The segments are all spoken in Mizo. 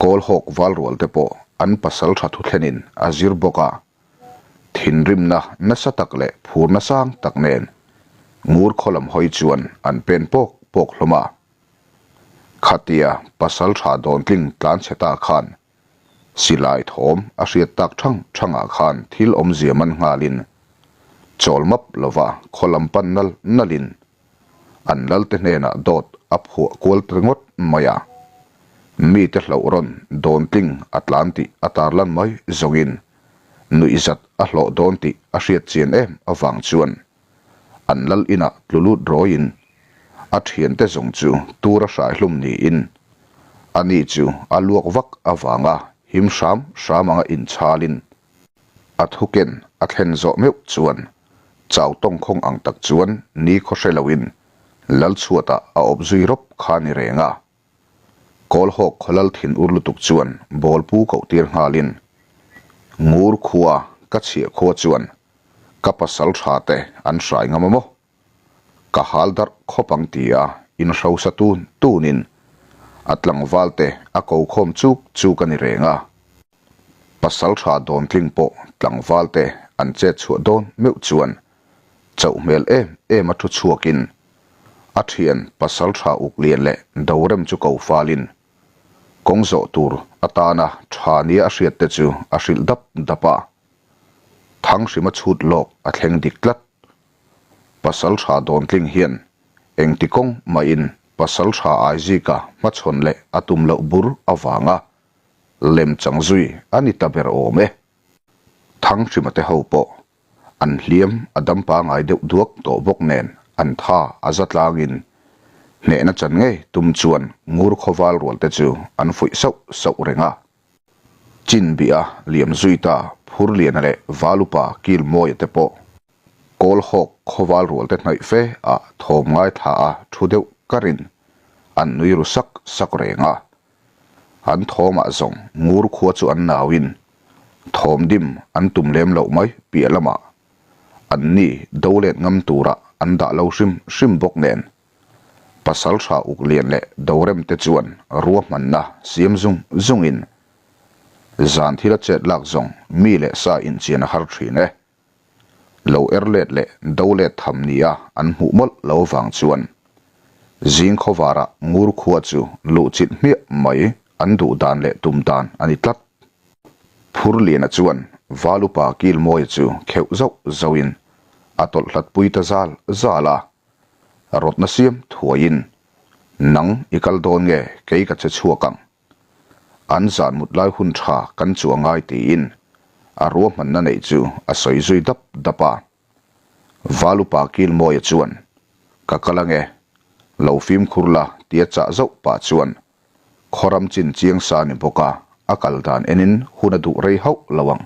Kawlhawk valrual te pawh an pasaltha thuthlenin a zir bawk a, thinrimna nasa tak leh phurna sang tak nen ngur khaw lam hawi chuan an pen pawk pawk hlawm a. Khatia pasaltha dawntling tlanchhe ta khan Silai thawm a hriat tak thang thangah khan thil awmzia man nghalin chawl map lova khaw lam pan nal nalin an lalte hnenah dawt a phuah kual ringawt mai a. Mite hlauh rawn dawn tling a tlan tih a tarlan mai zawngin nuihzat a hlawh dawn tih a hriat chian em avang chuan an lal inah tlu lut rawiin a thiante zawng chu tura hraihlum niin ani chu a luak vak avanga him hram hram anga inchalin a thuken a thlen zawh meuh chuan chau tawngkhawng ang tak chuan ni khaw hre loin lal chhuatah a awp zui rawp kha ni reng a. Kawlhawk khawlal thin ur lutuk chuan ball pu koh tir nghalin Ngur khua ka chhiah khua chuan ka pasal tha te an hrai ngam a maw? Ka hal darh khawp ang ti a inhrosa tun tunin a tlangval te a ko khawm chuk chuk a ni reng a. Pasal tha dawntling pawh tlangval te an chet chhuah dawn meuh chuan chauh hmel em em a thu chhuakin a thian pasal tha uk lian leh dorem chu ko falin kawng zawh tur atana tha nia a hriat te chu a hrilh dap dap a. Thanghrima chhut lawk a thleng dik tlat. Pasal tha dawntling hian engti kawng mahin pasal tha Aizika hmachhawn leh a tum loh bur avanga lem chang zui a ni ta ber awm e. Thanghrima te ho pawh an hliam a dam pangai deuh duak tawh bawk nen an tha a za tlangin hnehna chan ngei tum chuan ngur khawval rual te chu an fuih sauh sauh reng a. Chin bih a liam zui ta Phurliana leh Valupa Kilmawia te pawh Kawlhawk khawval rual te hnaih fe ah thawm ngaithla a thu deuh karin an nui ru sak sak reng a. An thawmah zawng ngur khua chu an nauin thawm dim an tum lem loh mai piah lamah an ni do let ngam turah an dah lo hrim hrim bawk nen Pasal tha uk lian leh dorem te chuan ruahmanna siam zung zungin zan thil a chet lak zawng mi leh sa inchian a har thin e. Lo er let leh do let tham nia an hmuh mawlh lo vang chuan zing khawvarah ngur khua chu luh chilh hmiah mai an duh dan leh tum dan a ni tlat. Phurliana chuan Valupa Kilmawia chu kheuh zauh zauhin a tawlh hlatpui ta zal zal a. Rawtna siam thuaiin, Nang i kal dawn nge kei ka che chhuak ang? An zan mut lai hun tha kan chu a ngai tiin a ruahmanna neih chu a sawi zui dap dap a. Valupa Kilmawia chuan, Ka kal ange, lo fimkhur la tia chah zauh pah chuan Khawram chin chiang sa ni bawk a, a kal dan enin hun a duh rei hauh lo ang.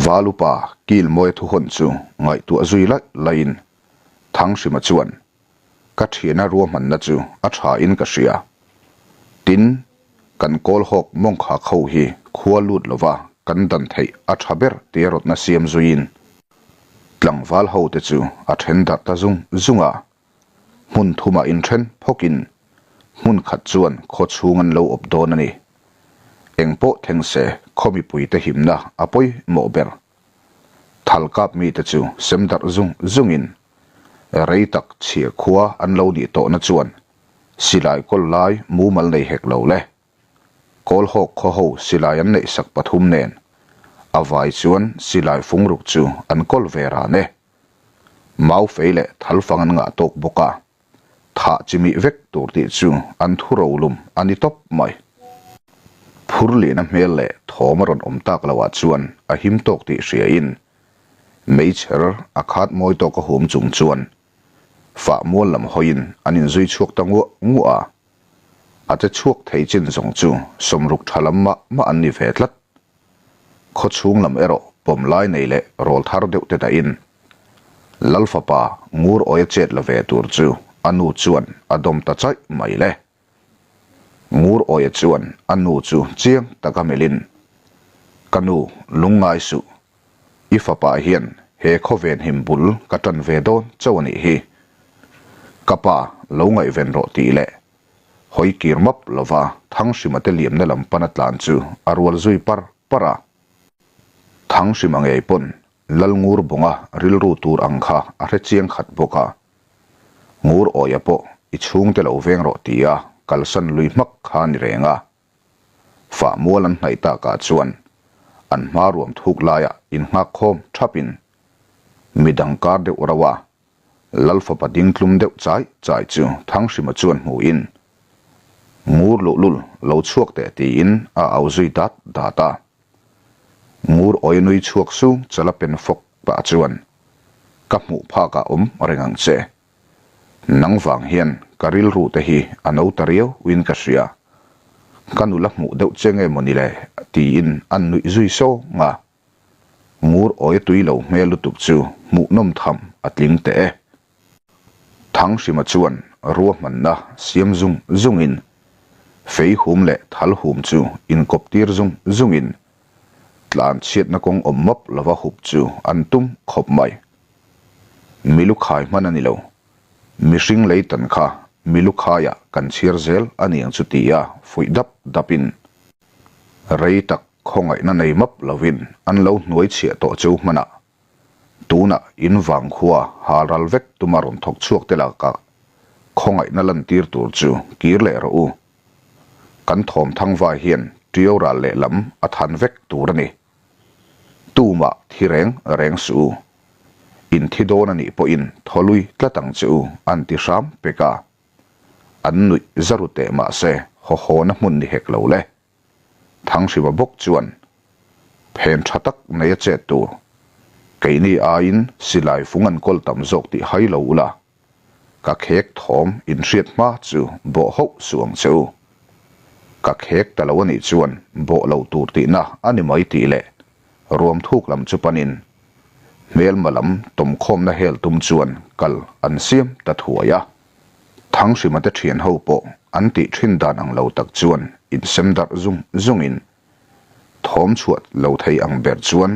Valupa Kilmawia thuhawn chu ngaihtuah zui laih laihin Thanghrima chuan, Ka thiana ruahmanna chu a tha in ka hria. Tin, kan Kawlhawk mawngkhak ho hi khua lut lova kan dan theih a tha ber tia rawtna siam zuiin tlangval hote chu a then darh ta zung zung a. Hmun thumah inthen phawkin hmun khat chuan khaw chhung an lo awp dawn a ni. Eng pawh thleng se khaw mipuite himna a pawimawh ber. Thal kap mite chu sem darh zung zungin rei tak chhia khua an lo nih tawhna chuan silai kawl lai mumal nei hek lo le. Kawlhawk khaw ho silai an neihsak pathum nen a vai chuan silai fungruk chu an kawl ve ran e. Mau fei leh thal fang an ngah tawk bawk a, thah chi mih vek tur tih chu an thu rolum a ni tawp mai. Phur lihna hmel leh thawm a rawn awm tak loh ah chuan a him tawk tih hria in meichher a khat mawi tawk a hum chung chuan fah mual lam hawiin an inzui chhuak ta nguah nguah a, a che chhuak thei chin zawng chu sawmruk tha lam mah mah an ni ve tlat. Khaw chhung lam erawh pawm lai nei leh rawl thar deuh te dahin Lal fapa ngur awia chet la ve tur chu a nu chuan a dawm ta chaih mai le. Ngur awia chuan a nu chu chiang taka melhin, Ka nu, lungngai suh. I fapa hian he khawven him bul ka tan ve dawn chauh a nih hi. Ka pa, lo ngaihven rawh tih leh. Hawi kir map lova Thanghrima te liamna lam pana tlan chu a rual zui par par a. Thanghrima ngei pawn Lalngur bawnga rilru tur ang kha a hre chiang khat bawk a. Ngur awia pawh i chhungte lo veng rawh tia kalsan lui hmak kha ni reng a. Fah mual an hnaih takah chuan an hma ruam thuk laiah innghak khawm thapin midang kar deuh rauh a, Lal fapa ding tlum deuh chai chai chu Thanghrima chuan hmuhin, Ngur luhlul lo chhuak teh tiin a au zui dat dat a. Ngur awi nui chhuak sung chala pen fawk pah chuan, Ka hmuh phakah awm reng ang che. Nang vang hian ka rilru te hi a no ta riau in ka hria. Ka nula hmuh deuh che nge mawni le tiin an nuih zui sawng a. Ngur awi tui lo hmel lutuk chu hmuhnawm tham a tling teh e. Thanghrima chuan ruahmanna siam zung zungin fei hum leh thal hum chu inkawp tir zung zungin tlan chhiatna kawng awm map lova hup chu an tum khawp mai. Milu khai hman a ni lo. Mihring lei tan kha milu khaiah kan chhiar zel a niang chu tia fuih dap dapin Rei tak khawngaihna nei map lovin an lo hnuai chhiah tawh cheu hmanah tunah in vangkhua hal ral vek tuma rawn thawk chhuak te lakah khawngaihna lantir tur chu kir leh rawh u. Kan thawm thangvai hian ṭiau ral lehlam a than vek tur a ni. Tumah thi reng reng suh u. In thi dawn a nih pawhin thaw lui tlat ang che u an ti hram pek a. An nuih za ru teh mah se haw hawna hmun ni hek lo le. Thanghrima bawk chuan phen tha tak nei a chet tur. Keini aiin silai fung an kawl tam zawk tih hai lo ula, ka khek thawm inhriat hma chu bawh hauh suh ang che u. Ka khek ta lo a nih chuan bawh lo tur tihna a ni mai tih leh ruam thuk lam chu panin hmelma lam tawmkhawmna hel tum chuan kal an siam ta thuai a. Thanghrima te thian ho pawh an tih thin dan ang lo tak chuan insem darh zung zungin thawm chhuah lo thei ang ber chuan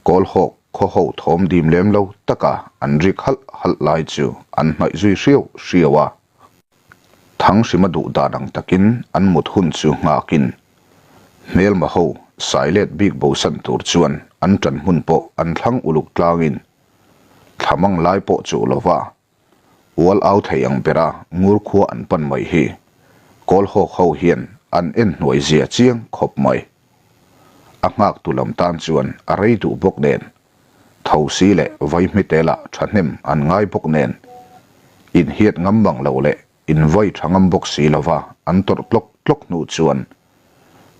Kawlhawk khaw ho thawm dim lem lo taka an rik halh halh lai chu an hnaih zui hriau hriau a. Thanghrima duh dan ang takin an mut hun chu nghakin hmelma ho sai let bik bosan tur chuan an ṭan hmun pawh an thlang uluk tlangin thlamang lai pawh chuh lova ual au thei ang bera ngur khua an pan mai hi Kawlhawk ho hian an en hnuai zia chiang khawp mai. A nghaktu lam tan chuan a rei duh bawk nen Thosi leh vaihmite lah thahnem an ngai bawk nen, inhiat ngam mang lo leh invai tha ngam bawk si lova an tawrh tlawk tlawk hnu chuan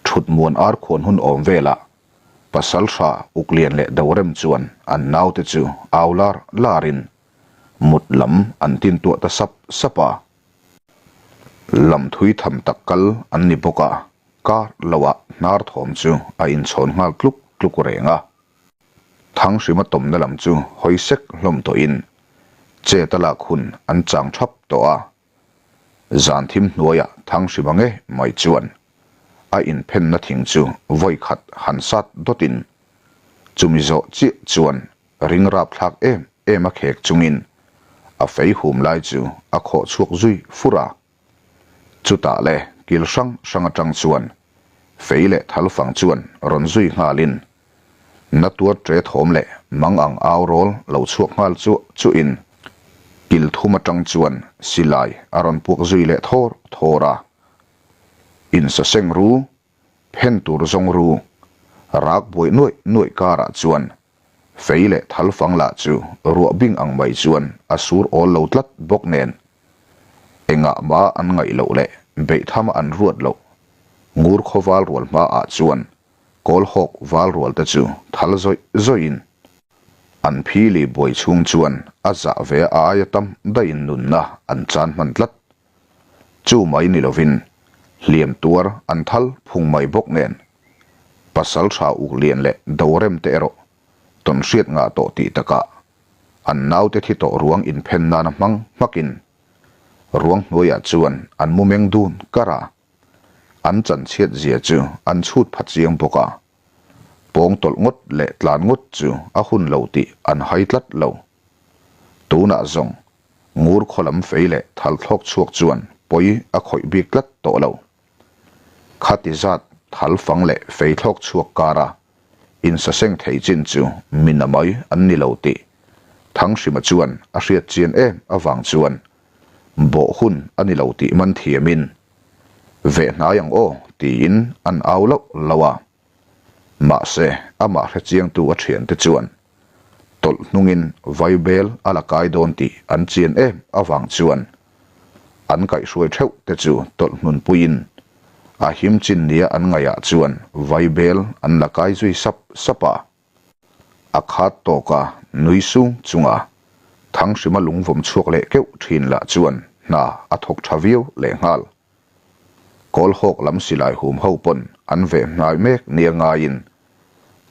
thut muan ar khuan hun awm velah Pasaltha Uklian leh Dorem chuan an naute chu au lar larin mut lam an tintuah ta sap sap a. Lam thui tham tak kal an ni bawk a, kar loah hnar thawm chu a inchhawn nghal tluk tluk reng a. Thanghrima tawmna lam chu hawi sek hlawm tawhin chet a lak hun an chang thap tawh a. Zan thim hnuaiah Thanghrima nge mai chuan a inphenna thing chu vawi khat han sat dawtin chumi zawh chiah chuan ring rap thlak em em a khek chungin a fei hum lai chu a khawh chhuak zui fur a. Chutah le kil hrang hrang atang chuan fei leh thal fang chuan rawn zui nghalin na tuar tre thawm leh mang ang au rawl lo chhuak nghal chuah chuhin kil thum atang chuan silai a rawn puak zui leh thawr thawr a. Insaseng ru, phen tur zawng ru, rak buai nuaih nuaih karah chuan Fei leh thal fang lah chu ruah bing ang mai chuan a sur awl lo tlat bawk nen engah mah an ngaih loh leh beihthama an ruat loh ngur khaw val rual hmaah chuan Kawlhawk val rual te chu thal zawih zawihin an phili buai chhung chuan a zah ve a aia tam daihin nunna an chan hman tlat. Chu mai ni lovin hliam tuar an thal phung mai bawk nen Pasal tha uk lian leh do rem te erawh tawn hriat ngah tawh tih takah an naute thi tawh ruang inphen nana hmang hmakin ruang hnuaiah chuan an mu meng dun kar a, an chanchhiat zia chu an chhut pha chiang bawk a, pawng tawlh ngawt leh tlan ngawt chu a hun lo tih an hai tlat lo. Tunah zawng ngur khaw lam fei leh thal thlawk chhuak chuan. pawi a khawih bik tlat tawh lo. Khati zat thal fang leh fei thlawk chhuak kara insaseng thei chin chu mi namai an ni lo tih Thanghrima chuan a hriat chian em avang chuan bawh hun a ni lo tih man thiamin Veh hnai ang aw tiin an au loh loh a. Mahse amah hrechiangtu a thiante chuan tawlh hnungin vaibel a la kai dawn tih an chian em avang chuan an kaihhruai theuh te chu tawlh hnunpuiin a him chin nia an ngaihah chuan vaibel an la kai zui sap sap a. A khat tawk a nui sung chunga Thanghrima lungvawm chhuak leh keuh thin lah chuan hna a thawk tha viau lehnghal. Kawlhawk lam silai hum ho pawn an veh hnai mek nia ngaiin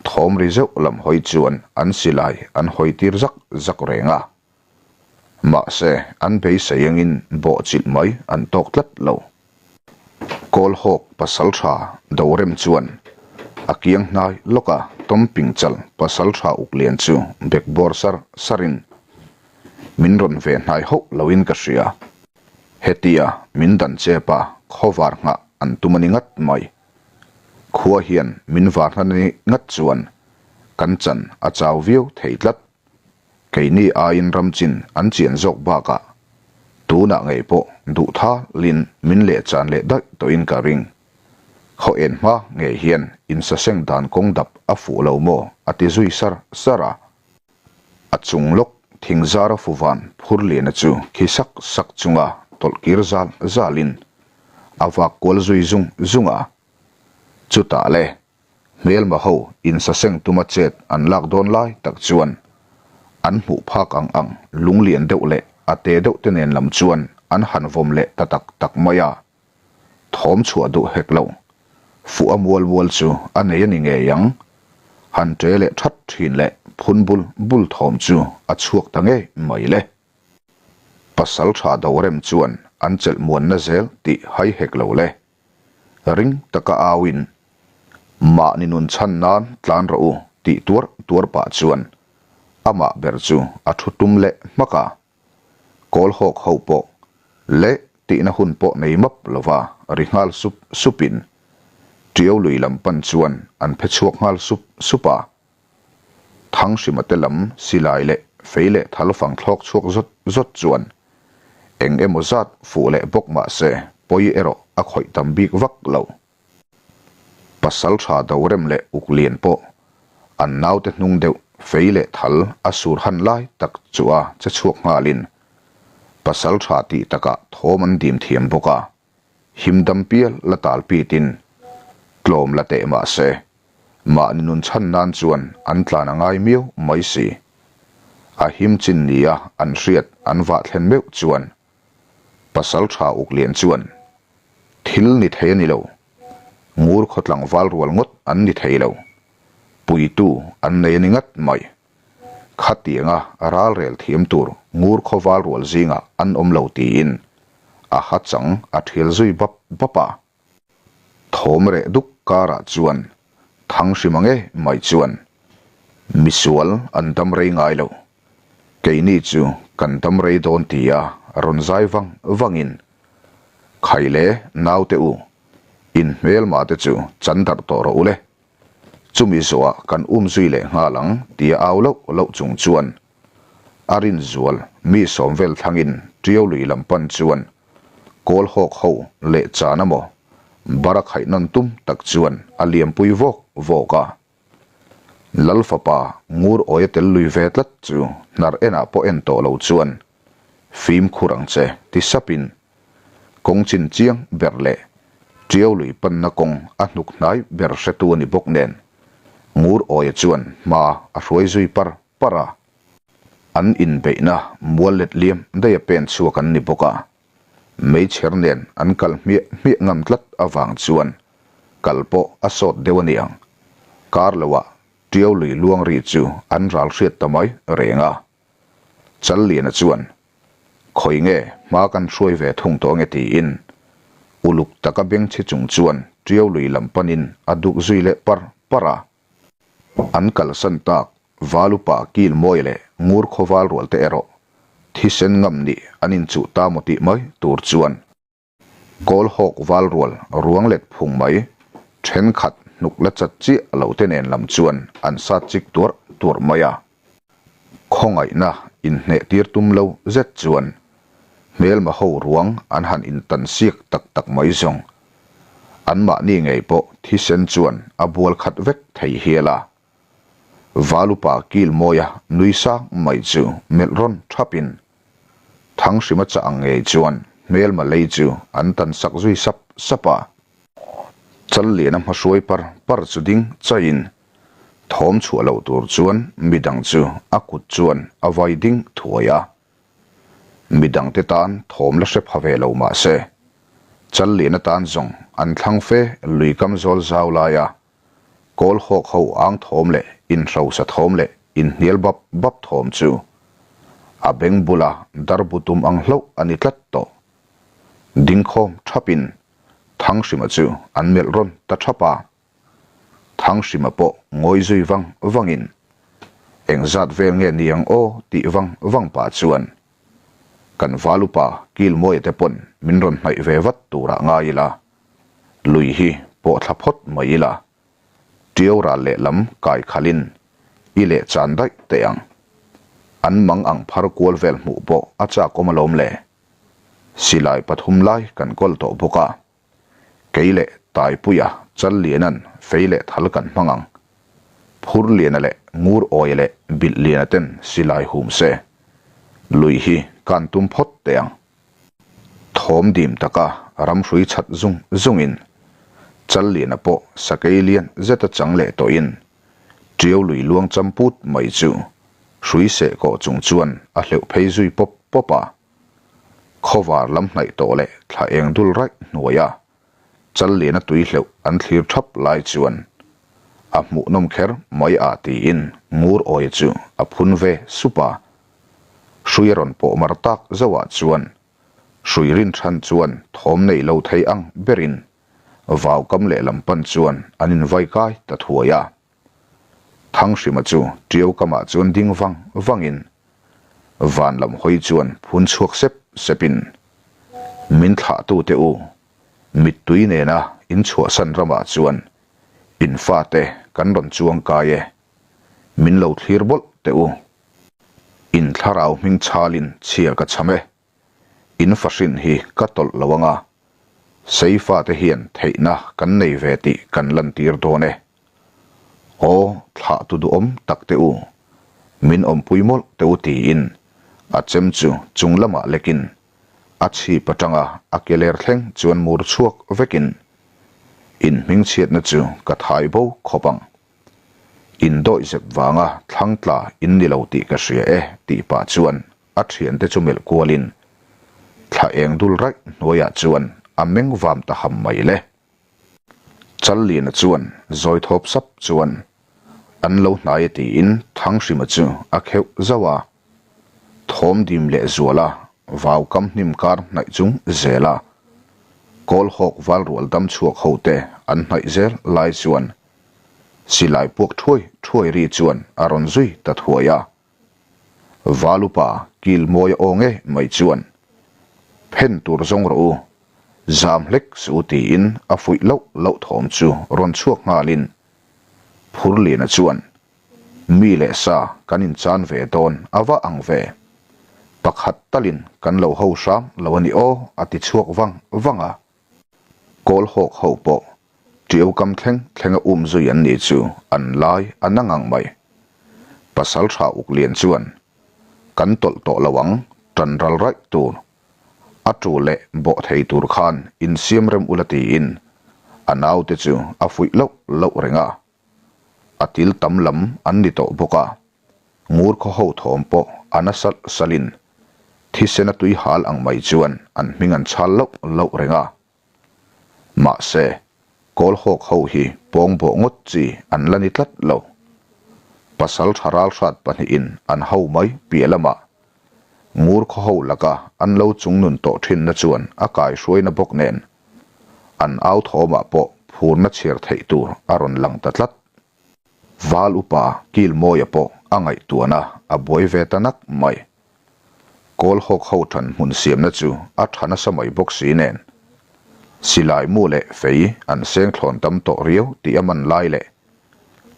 thawm ri zeuh lam hawi chuan an silai an hawi tir zak zak reng a. Mahse, an beisei angin bawh chilh mai an tawk tlat lo. Kawlhawk pasaltha Dorem chuan a kiang hnai lawka tawmping chal pasaltha Uklian chu bekbawr sar sarin min rawn ve hnai hauh loin ka hria. Hetia min dan chep a, khawvar nghah an tum a ni ngat mai. Khua hian min var hnan a ni ngat chuan kan chan a chau viau thei tlat. Keini aiin ram chin an chian zawk bakah tunah ngei pawh duh thalin min leh chan leh daih tawhin ka ring. Khaw en hma ngei hian insaseng dan kawng dap a fuh lo maw a ti zui sar sar a. A chung lawk thing zara fuvan phur liana chu khi sak sak chunga tawlh kir zal zalin a vak kual zui zung zung a. Chutah le, hmelma ho insaseng tuma chet an lak dawn lai tak chuan an hmuh phak ang ang lunglian deuh leh a te deuh te nen lam chuan an han vawm leh ta tak tak mai a. Thawm chhuah duh hek lo. Fuh a mual mual chu a nei a ni ngei ang. Han ṭe leh ṭhat ṭhin leh phun bul bul thawm chu a chhuak ta ngei mai le. Pasal ṭha do rem chuan an chelh muanna zel tih hai hek lo le. Ring taka auin, Mahni nun chhan nan tlan rawh u tih tuar tuar pah chuan amah ber chu a thu tum leh hmak a. Kawlhawk ho pawh leh tihna hun pawh nei map lova ri nghal sup supin Tiau lui lam pan chuan an phe chhuak nghal sup sup a. Thanghrima te lam silai leh fei leh thal fang thlawk chhuak zawt zawt chuan eng emaw zat fuh leh bawk mah se pawi erawh a khawih tam bik vak lo. Pasal tha Dorem leh Uklian pawh an naute hnung deuh fei leh thal a sur han lai tak chu a che chhuak nghalin pasal tha tih takah thawm an dim thiam bawk a, himdam pial la tal pitin tlawm la teh mah se mahni nun chhan nan chuan an tlan a ngai miau mai si. A him chin nia an hriat an vah thlen meuh chuan Pasal tha uk lian chuan, Thil ni thei a ni lo. Ngur khaw tlangval rual ngawt an ni thei lo. Puitu an nei a ni ngat mai. Khatianga ralrel thiam tur ngur khaw val rual zingah an awm lo tiin a ha chang a thial zui bap bap a. Thawm reh duk karah chuan Thanghrima nge mai chuan misual an dam rei ngai lo. Keini chu kan dam rei dawn tia rawn zai vang vangin Khai le naute u, in hmelma te chu chan darh tawh rawh u le. Chumi zawhah kan um zui leh nghal ang tia au loh loh chung chuan a rinzual mi sawm vel thlangin Tiau lui lam pan chuan Kawlhawk ho leh chan a maw? Bara khaih nawn tum tak chuan a liampui vawk vawk a. Lal fapa ngur awi a tel lui ve tlat chu hnar enah pawh en tawh lo chuan fimkhur ang che ti sapin kawng chin chiang ber leh Tiau lui panna kawng a hnuk hnai ber hretu a ni bawk nen ngur awia chuan hma a hruai zui par par a. An inbeihna mual let liam daih a pen chhuak an ni bawk a, meichher nen an kal hmiah hmiah ngam tlat avang chuan kal pawh a sawt deuh a niang. Kar loah Tiau lui luang ri chu an ral hriat ta mai reng a. Challiana chuan, Khawi nge hma kan hruai ve thung tawh nge tiin uluk taka bengchhi chung chuan Tiau lui lam panin a duk zui leh par par a. An kalsan tak Valupa kil mawi leh ngur khawval rual te erawh thisen ngam nih an inchuh ta maw tih mai tur chuan. Kawlhawk val rual ruang let phung mai thenkhat hnuk la chat chiah lo te nen lam chuan an sat chik tuarh tuarh mai a. Khawngaihna inhneh tir tum lo zet chuan hmelma ho ruang an han intan siak tak tak mai zawng. Anmahni ngei pawh thisen chuan a bual khat vek thei hial a. Valupa kil mawia nui sang mai chu melh rawn thapin Thanghrima chah ang ngei chuan hmelma lei chu an tan sak zui sap sap a. Challiana hmahruai par par chu ding chaiin thawm chhuah loh tur chuan midang chu a kut chuan a vai ding thuai a. Midangte tan thawm la hre pha ve lo mah se, Challiana tan zawng an thlang fe lui kam zawl zau laia Kawl hawk ho ang thawm leh inhrosa thawm leh inhnial bap bap thawm chu a beng bula darbu tum ang hlauh a ni tlat tawh. Dingkhawm thapin Thanghrima chu an melh rawn ta thap a. Thanghrima pawh ngawi zui vang vangin engzat vel nge ni ang aw tih vang vang pah chuan kan valupa Kilmawia te pawn min rawn hnaih ve vat turah ngai ila. Lui hi pawh thla phawt mai ila, Tiau ral lehlam kai khalin i leh chan daih teh ang. An mang ang phar kual vel hmuh pawh a chak awm alawm le. Silai pathum lai kan kawl tawh bawk a, kei leh Taipuia Challiana'n fei leh thal kan hmang ang. Phurliana leh Ngur Awia leh Bilhliana ten silai hum se, lui hi kan tum phawt teh ang. Thawm dim taka ramhrui chhat zung zungin Challiana pawh sakei lian zeta chang leh tawhin Tiau lui luang cham put mai chu hrui seh kawh chung chuan a hleuh phei zui pawp pawp a. Khawvar lam hnaih tawh leh thla eng dul raih hnuaia Challiana tui hleuh an thlir thap lai chuan a hmuhnawm kher mai a tiin Ngur Awia chu a phun ve sup a. Hrui a rawn pawh mar tak zauhah chuan hrui rinchhan chuan thawm nei lo thei ang berin vau kam lehlam pan chuan an invai kai ta thuai a. Thanghrima chu tiau kamah chuan ding vang vangin van lam hawi chuan phun chhuak sep sepin, Min thlahtute u, mittui nena in chhuahsan ramah chuan in fate kan rawn chuang kai e. Min lo thlir bawlh teh u. In thlarau hming chhalin chhia ka cham e. In fahrin hi ka tawlh lo anga, Seifate hian theihna kan nei ve tih kan lantir dawn e. Aw, thlah tu duhawm tak teh u. Min awmpui mawlh teh u tiin a chem chu chung lamah lekin a chhip atanga a ke ler thleng chuan mur chhuak vekin in hmingchhiatna chu ka thai bo khawp ang. In dawihzep vanga thlang tla in ni lo tih ka hria e tih pah chuan a thiante chu melh kualin thla eng dul raih hnuaiah chuan a meng vam ta ham mai le. Challiana chuan zawi thawp sap chuan an lo hnai e tiin Thanghrima chu a kheuh zauh a, thawm dim leh zuala vau kam hnim kar hnaih chung zel a Kawlhawk valrual dam chhuak ho te an hnaih zel lai chuan Silai puak thuai thuai ri chuan a rawn zui ta thuai a. Valupa kil mawi a aw nge mai chuan, Phen tur zawng rawh u, zam hlek suh u tiin a fuih loh loh thawm chu rawn chhuak nghalin Phurliana chuan, Mi leh sa kan inchan ve dawn a va ang ve. Pakhat talin kan lo ho hram lo a ni aw a ti chhuak vang vang a. Kawlhawk ho pawh Tiau kam thleng thlenga um zui an nih chu an lai a na ngang mai. Pasal tha uk lian chuan, Kan tawlh tawh lo ang, tan ral raih tur. A tu leh bawh thei tur khan insiam rem ula tiin a naute chu a fuih loh loh reng a. A til tam lam an ni tawh bawk a, ngur khaw ho thawm pawh a na salh salhin thisena tui hal ang mai chuan an hming an chhal loh loh reng a. Mahse, Kawlhawk ho hi pawngbawh ngawt chi an la ni tlat lo. Pasal tha ralhrat pahnihin an ho mai piah lamah ngur khaw ho laka an lo chungnun tawh thinna chuan a kaihruaina bawk nen an au thawmah pawh phurna chhiar theih tur a rawn lang ta tlat. Val upa Kilmawia pawh a ngaihtuahna a buai ve ta nak mai. Kawlhawk ho than hmun siamna chu a tha nasa mai bawk si nen. Silai mu leh fei an seng thlawn tam tawh riau tih a man lai leh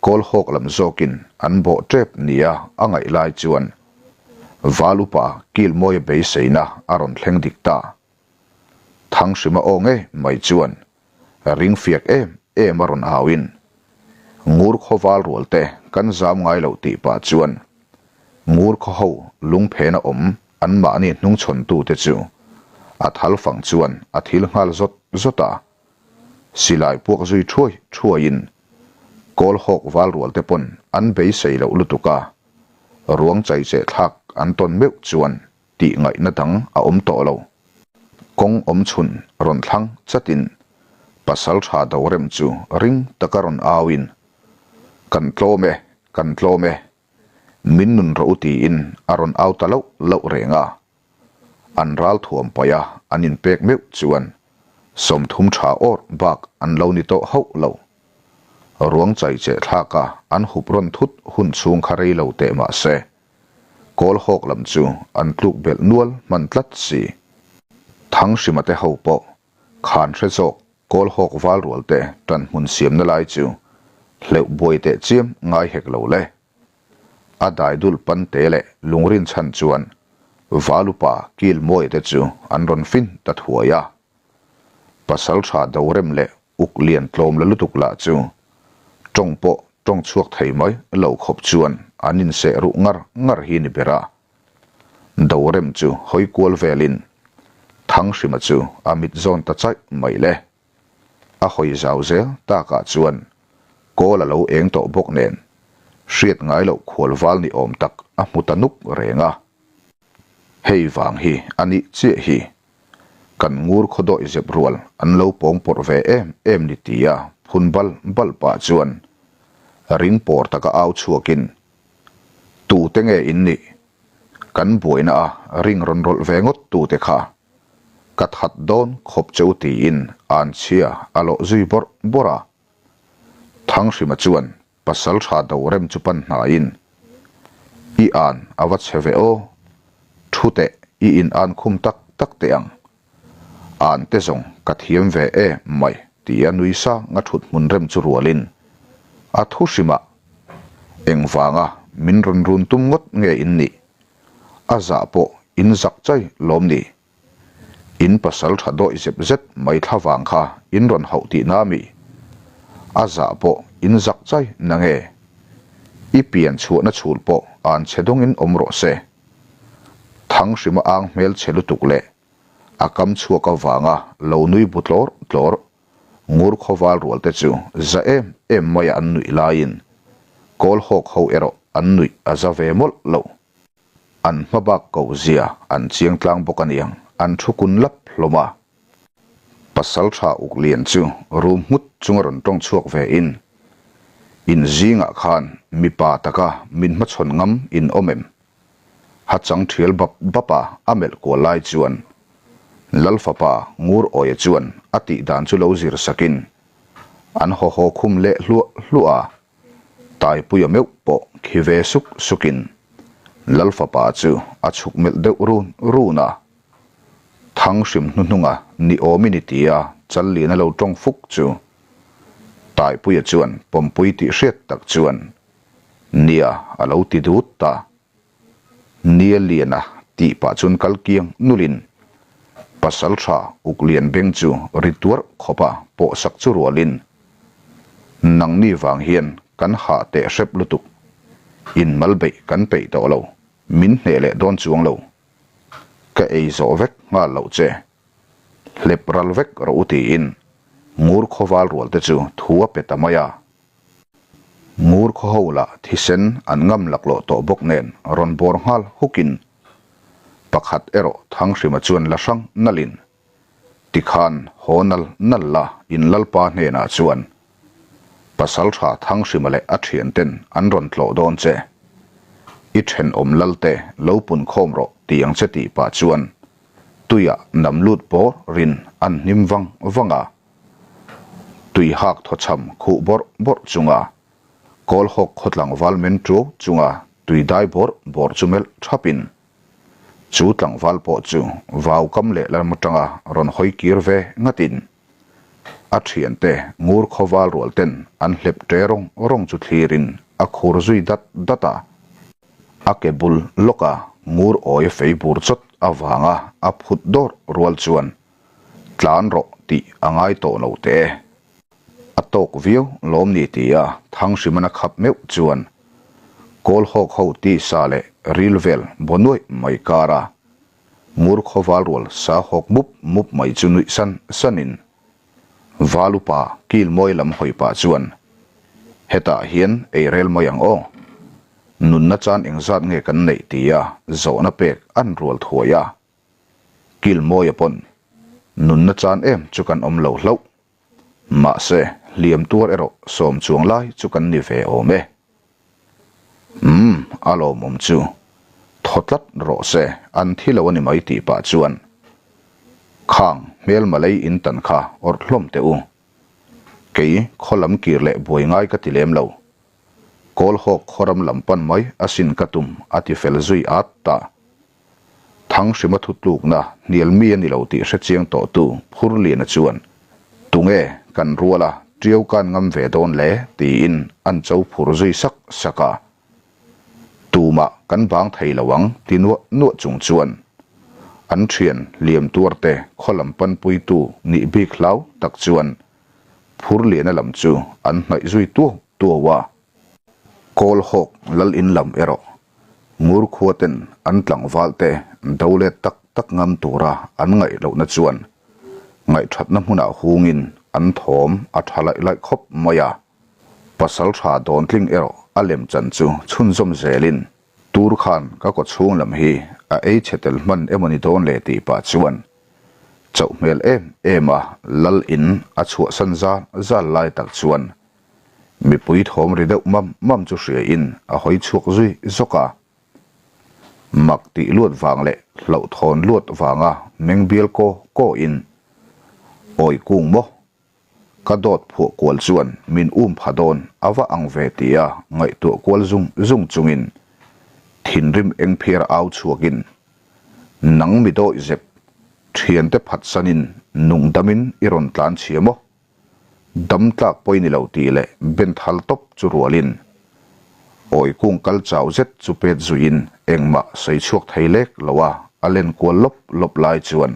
Kawlhawk lam zawkin an bawh tep nia a ngaih lai chuan Val upa Kilmawia beiseina a rawn thleng dik ta. Thanghrima aw ngei mai chuan ring fiak em em a rawn auin Ngur khaw val rual te kan zam ngai loh tih pah chuan Ngur khaw ho lungphena awm anmahni hnungchhawntute chu a thal fang chuan a thil nghal zawt zawt a. Silai puak zui thuai thuaiin Kawlhawk val rual te pawn an beisei loh lutuk a, ruang chaicheh thlak an tawn meuh chuan tih ngaihna dang a awm tawh lo. Kawng awm chhun rawn thlang chatin pasal tha do rem chu ring taka rawn auin, Kan tlawm e, kan tlawm e, min nun rawh u tiin a rawn au ta loh loh reng a. An ral thuam paih a an inpek meuh chuan 30 tha awr bak an lo ni tawh hauh lo. Ruang chaicheh thlaka an hup rawn thut hun chhung kha rei lo teh mah se, Kawlhawk lam chu an tluk belh nual hman tlat si. Thanghrima te ho pawh khan hre zawk Kawlhawk val rual te tan hmun siamna lai chu hleuh buai teh chiam ngai hek lo le. A dai dul pan te leh lungrin chhan chuan Valupa Kilmawia te chu an rawn fin ta thuai a. Pasaltha Dorem leh Uk lian tlawm la lutuk lah chu tawng pawh tawng chhuak thei mai lo khawp chuan an inseh ruh ngar ngar hi ni ber a. Dorem chu hawi kual velin Thanghrima chu a mit zawn ta chaih mai le. A hawi zau zel takah chuan kawl a lo eng tawh bawk nen hriat ngai loh khual val ni awm tak a hmu ta nuk reng a. Hei vang hi a nih chiah hi. Kan ngur khaw dawih zep rual an lo pawng pawrh ve em em ni tia phun bal bal pah chuan ring pawr taka au chhuakin, Tute nge in nih? Kan buaina a ring rawn rawlh ve ngawt tute kha ka that dawn khawp che u tiin anchhia a lawh zui bawrh bawrh a. Thanghrima chuan Pasal tha do rem chu pan hnaiin, I an a va che ve aw, thu teh i in an khum tak tak teh ang. An te zawng ka thiam ve e mai tia nui sang a thut hmun rem chu rualin a thu hrimah, Engvanga min rawn run tum ngawt nge in nih? A zah pawh in zak chai lawm ni? In pasal tha dawih zep zet mai thla vang kha in rawn hauh tihna mi? A zah pawh in zak chai na nge? I pian chhuahna chhul pawh an che dawngin awm rawh se. Thanghrima ang hmel che lutuk leh a kam chhuak avanga lo nui bu tlawr tlawr ngur khawval rual te chu za em em maia an nuih laiin Kawlhawk ho erawh an nuih a za ve mawlh lo. An hma bak ko zia an chiang tlang bawk a niang, an thu kun lap hlawm a. Pasal tha uk lian chu rum nghut chunga rawn tawng chhuak ve in, In zingah khan mipa taka min hmachhawn ngam in awm em? Ha chang thial bap bap a a melh kual lai chuan Lal fapa Ngur Awia chuan a tih dan chu lo zir sakin an haw haw khum leh hluah hluah a. Taipuia meuh pawh khi ve suk sukin Lal fapa chu a chhuk melh deuh run run a. Thanghrim hnuhnunga ni awm i ni tia Challiana lo tawng fuk chu Taipuia chuan pawmpui tih hriat tak chuan Nia a lo ti dut ta. Nia Liana tih pah chuan kal kiang nulin pasal tha uk lian beng chu ri tuarh khawpa pawh sak chu rualin nangni vang hian kan hah teh hrep lutuk, in mal beih kan peih tawh lo, min hneh leh dawn chuang lo. Ka ei zawh vek nghal loh che, hlep ral vek rawh u tiin ngur khawval rual te chu thu a pe ta mai a. Ngur khaw ho lah thisen an ngam laklawh tawh bawk nen rawn bawr nghal hukin pakhat erawh Thanghrima chuan la hrang nalhin tikhan haw nal nal la in Lalpa hnenah chuan Pasaltha Thanghrima leh a thianten an rawn tlawh dawn che. I thenawm Lalte lo pun khawm rawh ti ang che tih pah chuan tuiah nam lut bawr rin an hnim vang vang a. Tui hak thawchham khuh bawrh bawrh chunga Kawlhawk khaw tlangval men tuau chunga tui dai bawrh bawrh chu melh thapin chu tlangval pawh chu vau kam leh lam atanga rawn hawi kir ve ngatin. A thiante ngur khawval rual ten an hlep ṭe rawng rawng chu thlirin a khur zui dat dat a. A ke bul lawka ngur awi a fei bur chawt avanga a phut dawr rual chuan tlan rawh tih a ngai tawh lo teh e. A tawk viau lawm ni tia Thanghrima khap meuh chuan Kawlhawk ho tisa leh ril vel baw nuaih mai kara Ngur khawval rual sa hawk mup mup mai chu nuih san sanin Valupa kil mawi lam hawi pah chuan Hetah hian ei rel mai ang aw. Nunna chan engzat nge kan neih tia zawhna pek an rual thuai a. Kil mawia pawn nunna chan em chu kan awm lo hlauh. Mahse, hliam tuar erawh sawm chuang lai chu kan ni ve awm e. Umm, a lawmawm chu. Thaw tlat rawh se, an thi lo a ni mai tih pah chuan Khang, hmelma lei in tan kha awrh hlawm teh u. Kei, khaw lam kir leh buai ngai ka ti lem lo. Kawlhawk khawram lam pan mai asin ka tum a ti fel zui at ta. Thanghrima thutlukna hnial mi a ni lo tih hre chiang tawhtu Phurliana chuan, Tunge kan ruala ṭiau kan ngam ve dawn le? tiin an cho phur zui sak sak a. Tumah kan bang thei lo ang ti nuah nuah chung chuan an ṭhian liam tuarte khaw lam panpuitu nih bik hlau tak chuan Phurliana lam chu an hnaih zui tuau tuau a. Kawlhawk lal in lam erawh Ngur khua ten an tlangval te do let tak tak ngam tura an ngaih lohna chuan ngaihthatna hmunah hungin an thawm a tha laih laih khawp mai a. Pasal tha dawntling erawh a lem chan chu chhunzawm zelin tur khan ka kawchhung lam hi a ei chhe tel hman emawni dawn le tih pah chuan chauh hmel em em a lal in a chhuahsan zal zal lai tak chuan Mipui thawm ri deuh mam mam chu hria in a hawi chhuak zui zawk a. Mak tih luat vang leh hlauhthawn luat vanga meng bial kaw kaw in, Awi kung maw? Ka dawt phuah kual chuan min um pha dawn a va ang ve tia ngaihtuah kual zung zung chungin thinrim eng phiar au chhuakin, Nang mi dawih zep, thiante phatsanin nungdamin i rawn tlan chhia maw? Dam tlak pawi ni lo tih leh ben thal tawp chu rualin awi kung kal chau zet chu pet zuiin engmah sawi chhuak thei lek lo a, a len kual lawp lawp lai chuan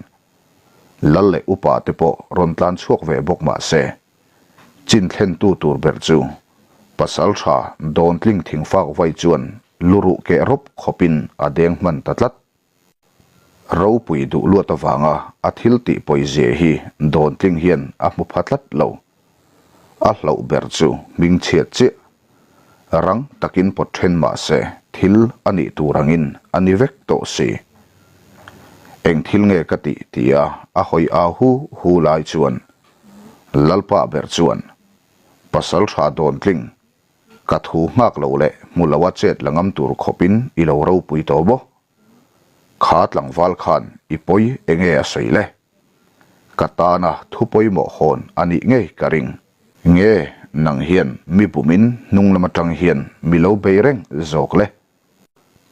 Lal leh upa te pawh rawn tlan chhuak ve bawk mah se chin thlentu tur ber chu pasal tha Dawntling thingfak vai chuan luruh keh rawp khawpin a deng hman ta tlat. Ropui duh luat avanga a thil tih pawizia hi Dawntling hian a hmu pha tlat lo. A hlauh ber chu hming chhiat chiah. Rang takin pawt then mah se thil a nih tur angin a ni vek tawh si. Eng thil nge ka tih tia a hawi au hu hu lai chuan Lalpa ber chuan Pasal tha Dawntling Ka thu nghak lo leh hmu lo a chet la ngam tur khawpin i lo ropui tawh maw? Kha tlangval khan i pawi enge a sawi le? Ka tana thu pawimawh hawn a nih ngei ka ring. Nge nang hian mi bumin hnung lam atang hian mi lo bei reng zawk le?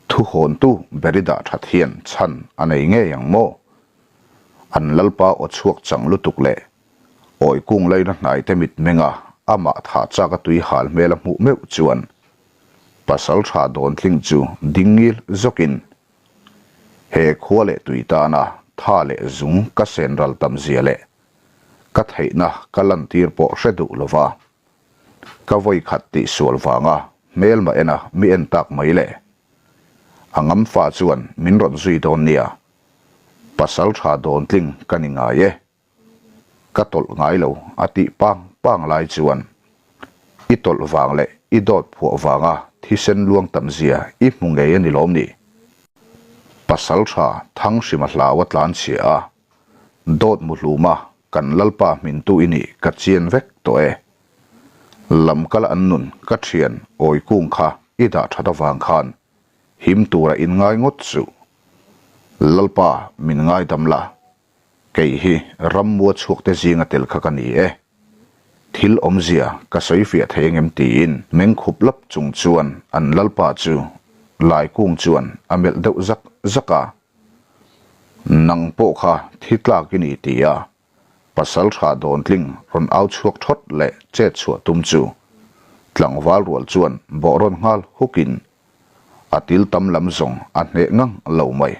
Thu hawntu ber i dah that hian chhan a nei ngei ang maw? An lalpa aw chhuak chang lutuk leh Awi kung laina hnaite mitmenga amah thah chak a tui hal hmel a hmuh meuh chuan pasal tha dawntling chu ding ngil zawkin he khua leh tui tana tha leh zung ka sen ral tam zia leh ka theihna ka lantir pawh hre duh lova ka vawi khat tih sual vanga hmelma ena mi en tak mai le a ngam fa chuan min rawn zui dawn nia pasal tha dawntling ka ni ngai e. Ka tawlh ngai lo a tih pang pang lai chuan i tawlh vang leh i dawt phuah vanga thisen luang tam zia i hmu ngei a ni lawm ni? Pasal tha Thanghrima hlau a tlan chhia a, dawt mu hluma kan Lalpa hmintu i nih ka chian vek tawh e. Lam kal an nun ka thian awi kung kha i dah that avang khan him tura in ngai ngawt suh. Lalpa min ngaidam la, Kei hi rammua chhuakte zinga tel kha ka ni e. Thil awmzia ka sawi fiah thei engem tiin meng khup lap chung chuan an lalpa chu Laikung chuan a melh deuh zak zak a. Nang pawh kha thi tlak i ni ti a. Pasalṭha Dawntling rawn au chhuak ṭhawt leh chet chhuah tum chu tlangval rual chuan bawh rawn nghal hukin a til tam lam zawng a hneh ngang lo mai.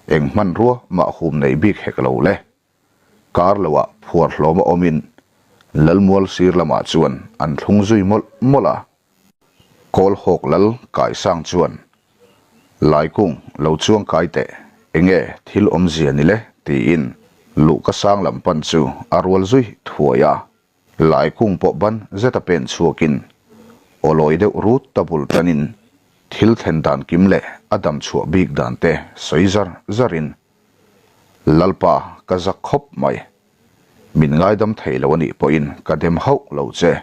Eng hmanrua mah hum nei bik hek lo le. Kar loah phuar hlawma awmin Lalmual sir lamah chuan an thlung zui mawlh mawlh a. Kawlhawk lal Kaisang chuan, Laikung, lo chuang kai teh, enge thil awmzia ni le? tiin luhka sang lam pan chu a rual zui thuai a. Laikung pawh ban zeta pen chhuakin awlawi deuh rut ta bul tanin thil thlen dan kim leh a dam chhuah bik dan te sawi zar zarin, Lalpa, ka zak khawp mai. Min ngaidam thei lo a nih pawhin ka dem hauh lo che.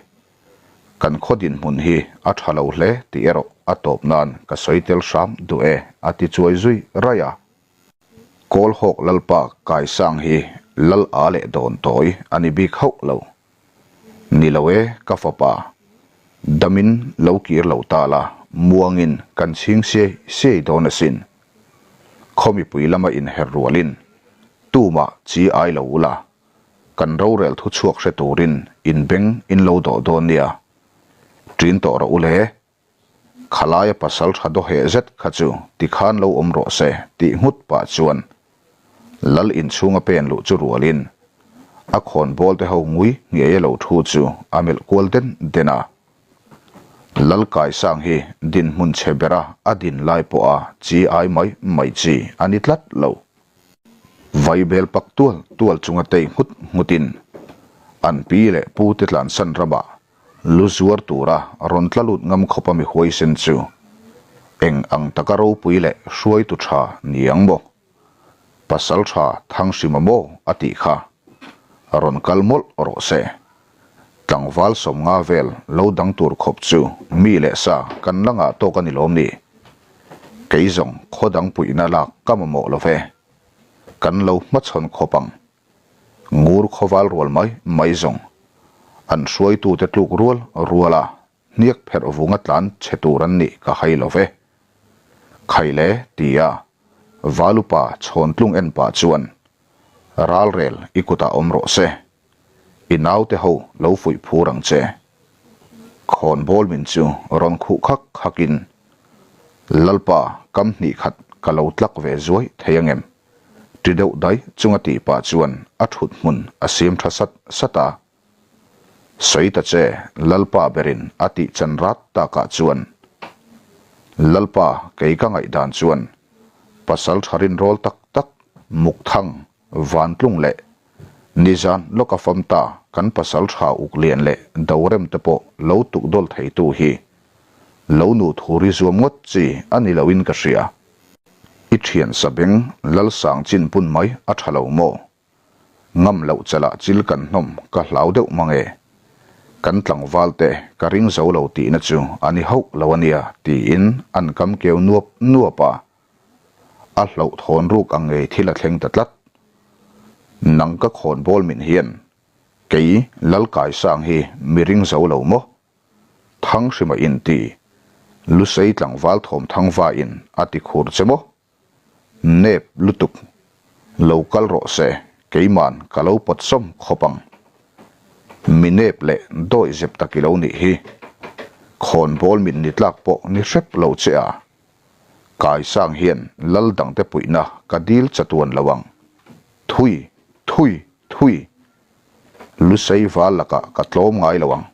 Kan khaw dinhmun hi a tha lo hle tih erawh a tawp nan ka sawi tel hram duh e, a ti chuai zui raih a. Kawlhawk Lalpa Kaisang hi Lal a leh dawn tawi a ni bik hauh lo. Ni lo e ka fapa, damin lo kir lo ta la, muangin kan chhing siai siai dawn asin. Khaw mipui lama inher rualin tumah chi ai lo ula, Kan rorel thu chhuak hre turin in beng in lo dawh dawn nia. Ṭin tawh rawh u le. Khalaia pasal ṭha dawheh zet kha chu tikhan lo awm rawh se tih nghut pah chuan Lal inchhunga pen luh chu rualin a khawnbawl te ho ngui ngeia lo thu chu a melh kual den den a. Lal Kaisang hi dinhmun chhe bera a din lai pawha chi ai mai mai chi a ni tlat lo. Vaibel pak tual tual chunga tei nghut nghutin an pi leh pu te tlansan ramah lu zuar tura rawn tla lut ngam khawpa mi huaisen chu eng ang taka ropui leh hruaitu tha ni ang maw? Pasal tha Thanghrima maw a tih kha rawn kal mawlh rawh se. Tlangval 50 vel lo dang tur khawp chu mi leh sa kan la ngah tawk a ni lawm ni? Kei zawng khaw dang puihna lak ka mamawh lo ve. Kan lo hmachhawn khawp ang. Ngur khawval rual mai mai zawng. An hruaitute tluk rual rual a, hniak pherh vunga tlan chhe tur an nih ka hai lo ve. Khaile tia Valupa chhawntlung en pah chuan Ralrel i kutah awm rawh se. I naute ho lo fuih phur ang che. Khawnbawl min chu rawn khuh khak khakin, Lalpa, kam hnih khat ka lo tlak ve zuai thei angem? Ti deuh dai chunga tih pah chuan a thut hmun a siam tha sat sat a. Sawi ta che, Lalpa berin a tih chan rat takah chuan, Lalpa, kei ka ngaihdan chuan pasal tha rinrawl tak tak Mukthang Vantlung leh nizan lawka fam ta kan pasal tha uk lian leh dorem te pawh lo tuk dawl theitu hi lo nu thu ri zuam ngawt chi a ni loin ka hria. I thian sabeng Lalsang chin pun mai a tha lo maw? Ngam loh chalah chil kan hnawm ka hlau deuh mang e. Kan tlangval te ka ring zo lo tihna chu a ni hauh lo a nia tiin an kam keu nuap nuap a. A hlauhthawn ruk ang ngei thil a thleng ta tlat. Nang ka khawn bawl min hian kei Lalkaisang hi mi ring zo lo maw? Thanghrima in ti, Lusei tlangval thawm thangva in a ti khur che maw? Nep lutuk, lo kal rawh se, keiman ka lo pawt sawm khawp ang. Mi nep leh dawi zep tak i lo nih hi. Khawn bawl min ni tlak pawh ni hrep lo che a. Kaisang hian lal dangte puihna ka dil chatuan lo ang. Thui, thui, thui. Lusei val lakah ka tlawm ngai lo ang.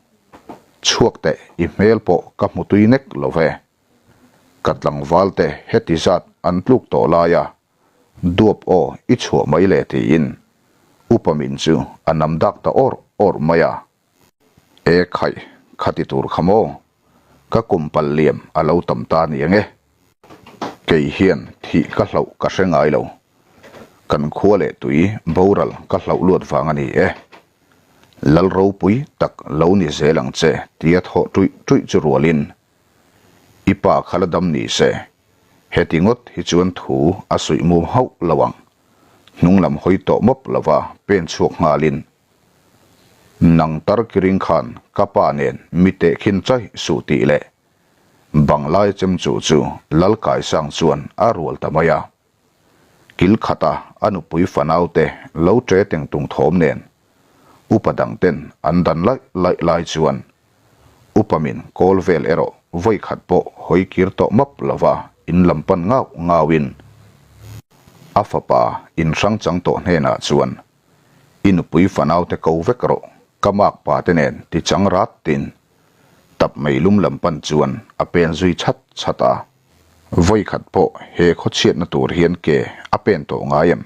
Chhuak teh i hmel pawh ka hmu tui nek lo ve. Ka tlangval te heti zat an tluk tawh lai a, duap aw i chhuah mai le tiin upa min chu a nam dak ta awrh awrh mai a. E khaih, khati tur kha maw? Ka kum pal liam a lo tam ta ni ang e. Kei hian thih ka hlauh ka hre ngai lo. Kan khua leh tui boral ka hlauh luat vang a ni e. Lal ropui tak lo ni zel ang che tia thawh ṭuih ṭuih chu rualin i pa kha la dam ni se, heti ngawt hi chuan thu a suih mum hauh lo ang. Hnung lam hawi tawh mawp lova pen chhuak nghalin Nang tar kiring khan ka pa nen mi tehkhin chai suh tih leh Banglai chem chu chu Lalkaisang chuan a rual ta mai a. Kil khata a nupui fanaute lo ṭe teng tung thawm nen upa dangten an dan laih laih lai chuan upa min kawl vel erawh vawi khat pawh hawi kir tawh map lova in lam pan ngau ngauin a fapa in hrang chang tawh hnenah chuan I nupui fanaute ko vek rawh, ka mak pa te nen ti chang rat tin tap mei lum lam pan chuan a pen zui chat chat a. Vawi khat pawh he khaw chhiatna tur hian ke a pen tawh ngai em?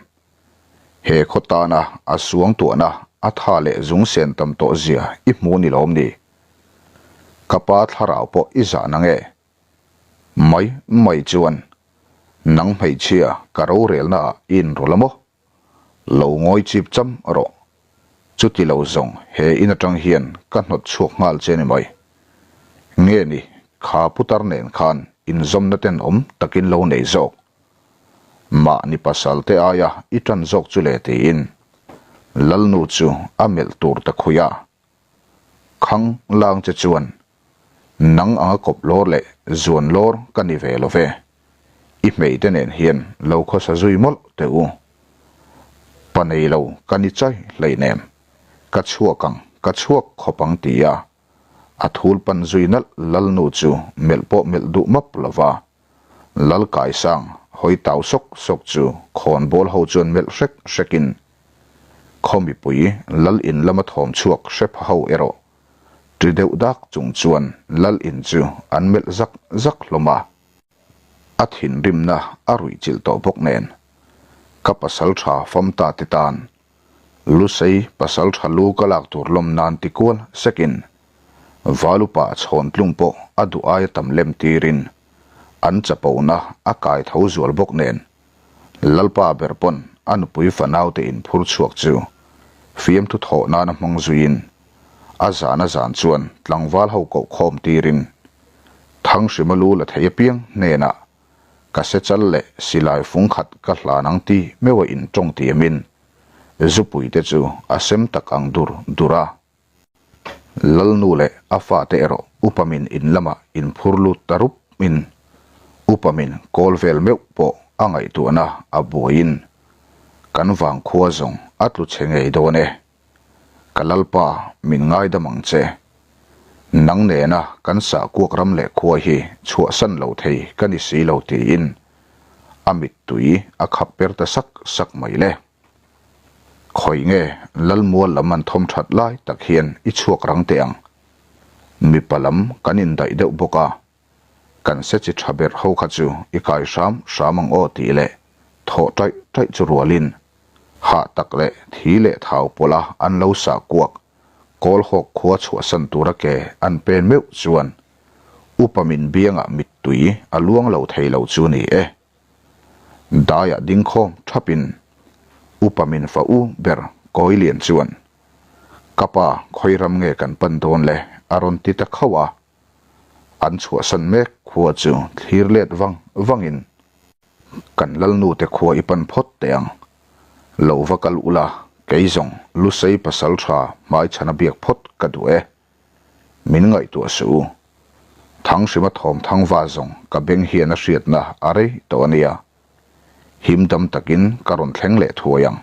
He khaw tana a suang tuahna a tha leh zung sen tam tawh zia i hmu ni lawm ni? Ka pa thlarau pawh i zah na nge? Mai mai chuan nang hmeichhia ka rorelna ah i inrawlh a maw? Lo ngawi chip cham rawh. Chuti lo zawng he in atang hian ka hnawt chhuak nghal che ni mai. Nge ni, kha putar nen khan inzawmna tenawm takin lo nei zawk. Mahni pasal te aia i tan zawk chu le tiin Lalnu chu a melh tur ta khuih a. Khang lang che chuan nang anga kawp lawr leh zuan lawr ka ni ve lo ve. I hmeite nen hian lo khawsa zui mawlh teh u. Pa nei lo ka ni chai hleinem. Ka chhuak ang, ka chhuak khawp ang ti a, a thul pan zui nalh Lalnu chu melh pawh melh duh map lo va. Lal Kaisang hawi tau sawk sawk chu khawnbawl ho chuan melh hrek hrekin khaw mipui Lal in lama thawm chhuak hre pha ho erawh ṭi deuh dak chung chuan Lal in chu an melh zak zak hlawm a. A thinrimna a ruih chilh tawh bawk nen ka pasal tha fam ta te tan Lusei pasal tha lu ka lak tur lawm nan ti kual sekin Valupa chhawn tlung pawh a duh aia tam lem tirin an chapona a kai tho zual bawk nen Lalpa ber pawn a nupui fanaute inphur chhuak chu fiamthu thawh nana hmang zuiin a zan a zan chuan tlangval ho koh khawm tirin Thanghrima lu la thei apiang hnenah ka se chal leh silai fung khat ka hlan ang ti meuha in tawng tiamin zupui te chu a sem tak ang dur dur a. Lalnu leh a fate erawh upamin in lamah in phur lut ta rup in upamin kawl vel meuh pawh a ngaihtuahna a buaiin kan vangkhua zawng a tlu chhe ngei dawn e. Ka Lalpa, min ngaidam ang che. Nang nena kan sahkuak ram leh khua hi chhuahsan lo thei ka ni si lo tiin a mittui a khap per ta sak sak mai le. Khawi nge Lalmual lam an thawm that lai tak hian i chhuak rang teh ang. Mipa lam kan indaih deuh bawk a, kan se chi tha ber ho kha chu i kai hram hram ang aw tih leh thawh taih taih chu rualin hah tak leh thi leh thau pawlha an lo sah kuak Kawlhawk khua chhuahsan tura ke an pen meuh chuan upa min biangah mittui a luang lo thei lo chu ni e. Daiah ding khawm thapin upa min fa u ber Kawilian chuan Ka pa khawi ram nge kan pan dawn le a rawn ti ta khauh a. An chhuahsan mek khua chu thlir let vang vangin kan Lalnute khua i pan phawt teh ang. Lo va kal ula, kei zawng Lusei pasal tha hmaichhana biak phawt ka duh e. Min ngaihtuah suh u. Thanghrima thawm thangva zawng ka beng hian a hriatna a rei tawh a nia. Him dam takin ka rawn thleng leh thuai ang.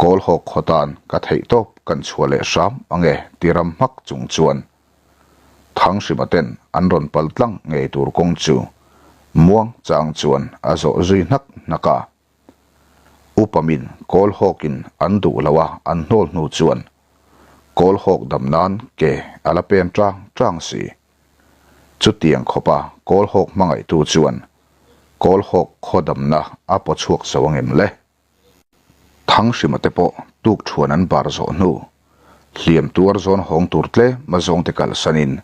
Kawlhawk khaw tan ka theihtawp kan chhuah leh hram ange ti ram hmak chung chuan Thanghrima ten an rawn pal tlang ngei tur kawng chu muang chang chuan a zawh zui hnak hnak a. Upa min Kawlhawkin an duh lo a an hnawl hnu chuan Kawlhawk dam nan ke a la pen tang tang si. Chutiang khawpa Kawlhawk hmangaihtu chuan Kawlhawk khaw damna a paw chhuak zo angem le? Thanghrima te pawh tuk thuan an bar zawh hnu, hliam tuar zawn hawng tur tlem a zawngte kalsanin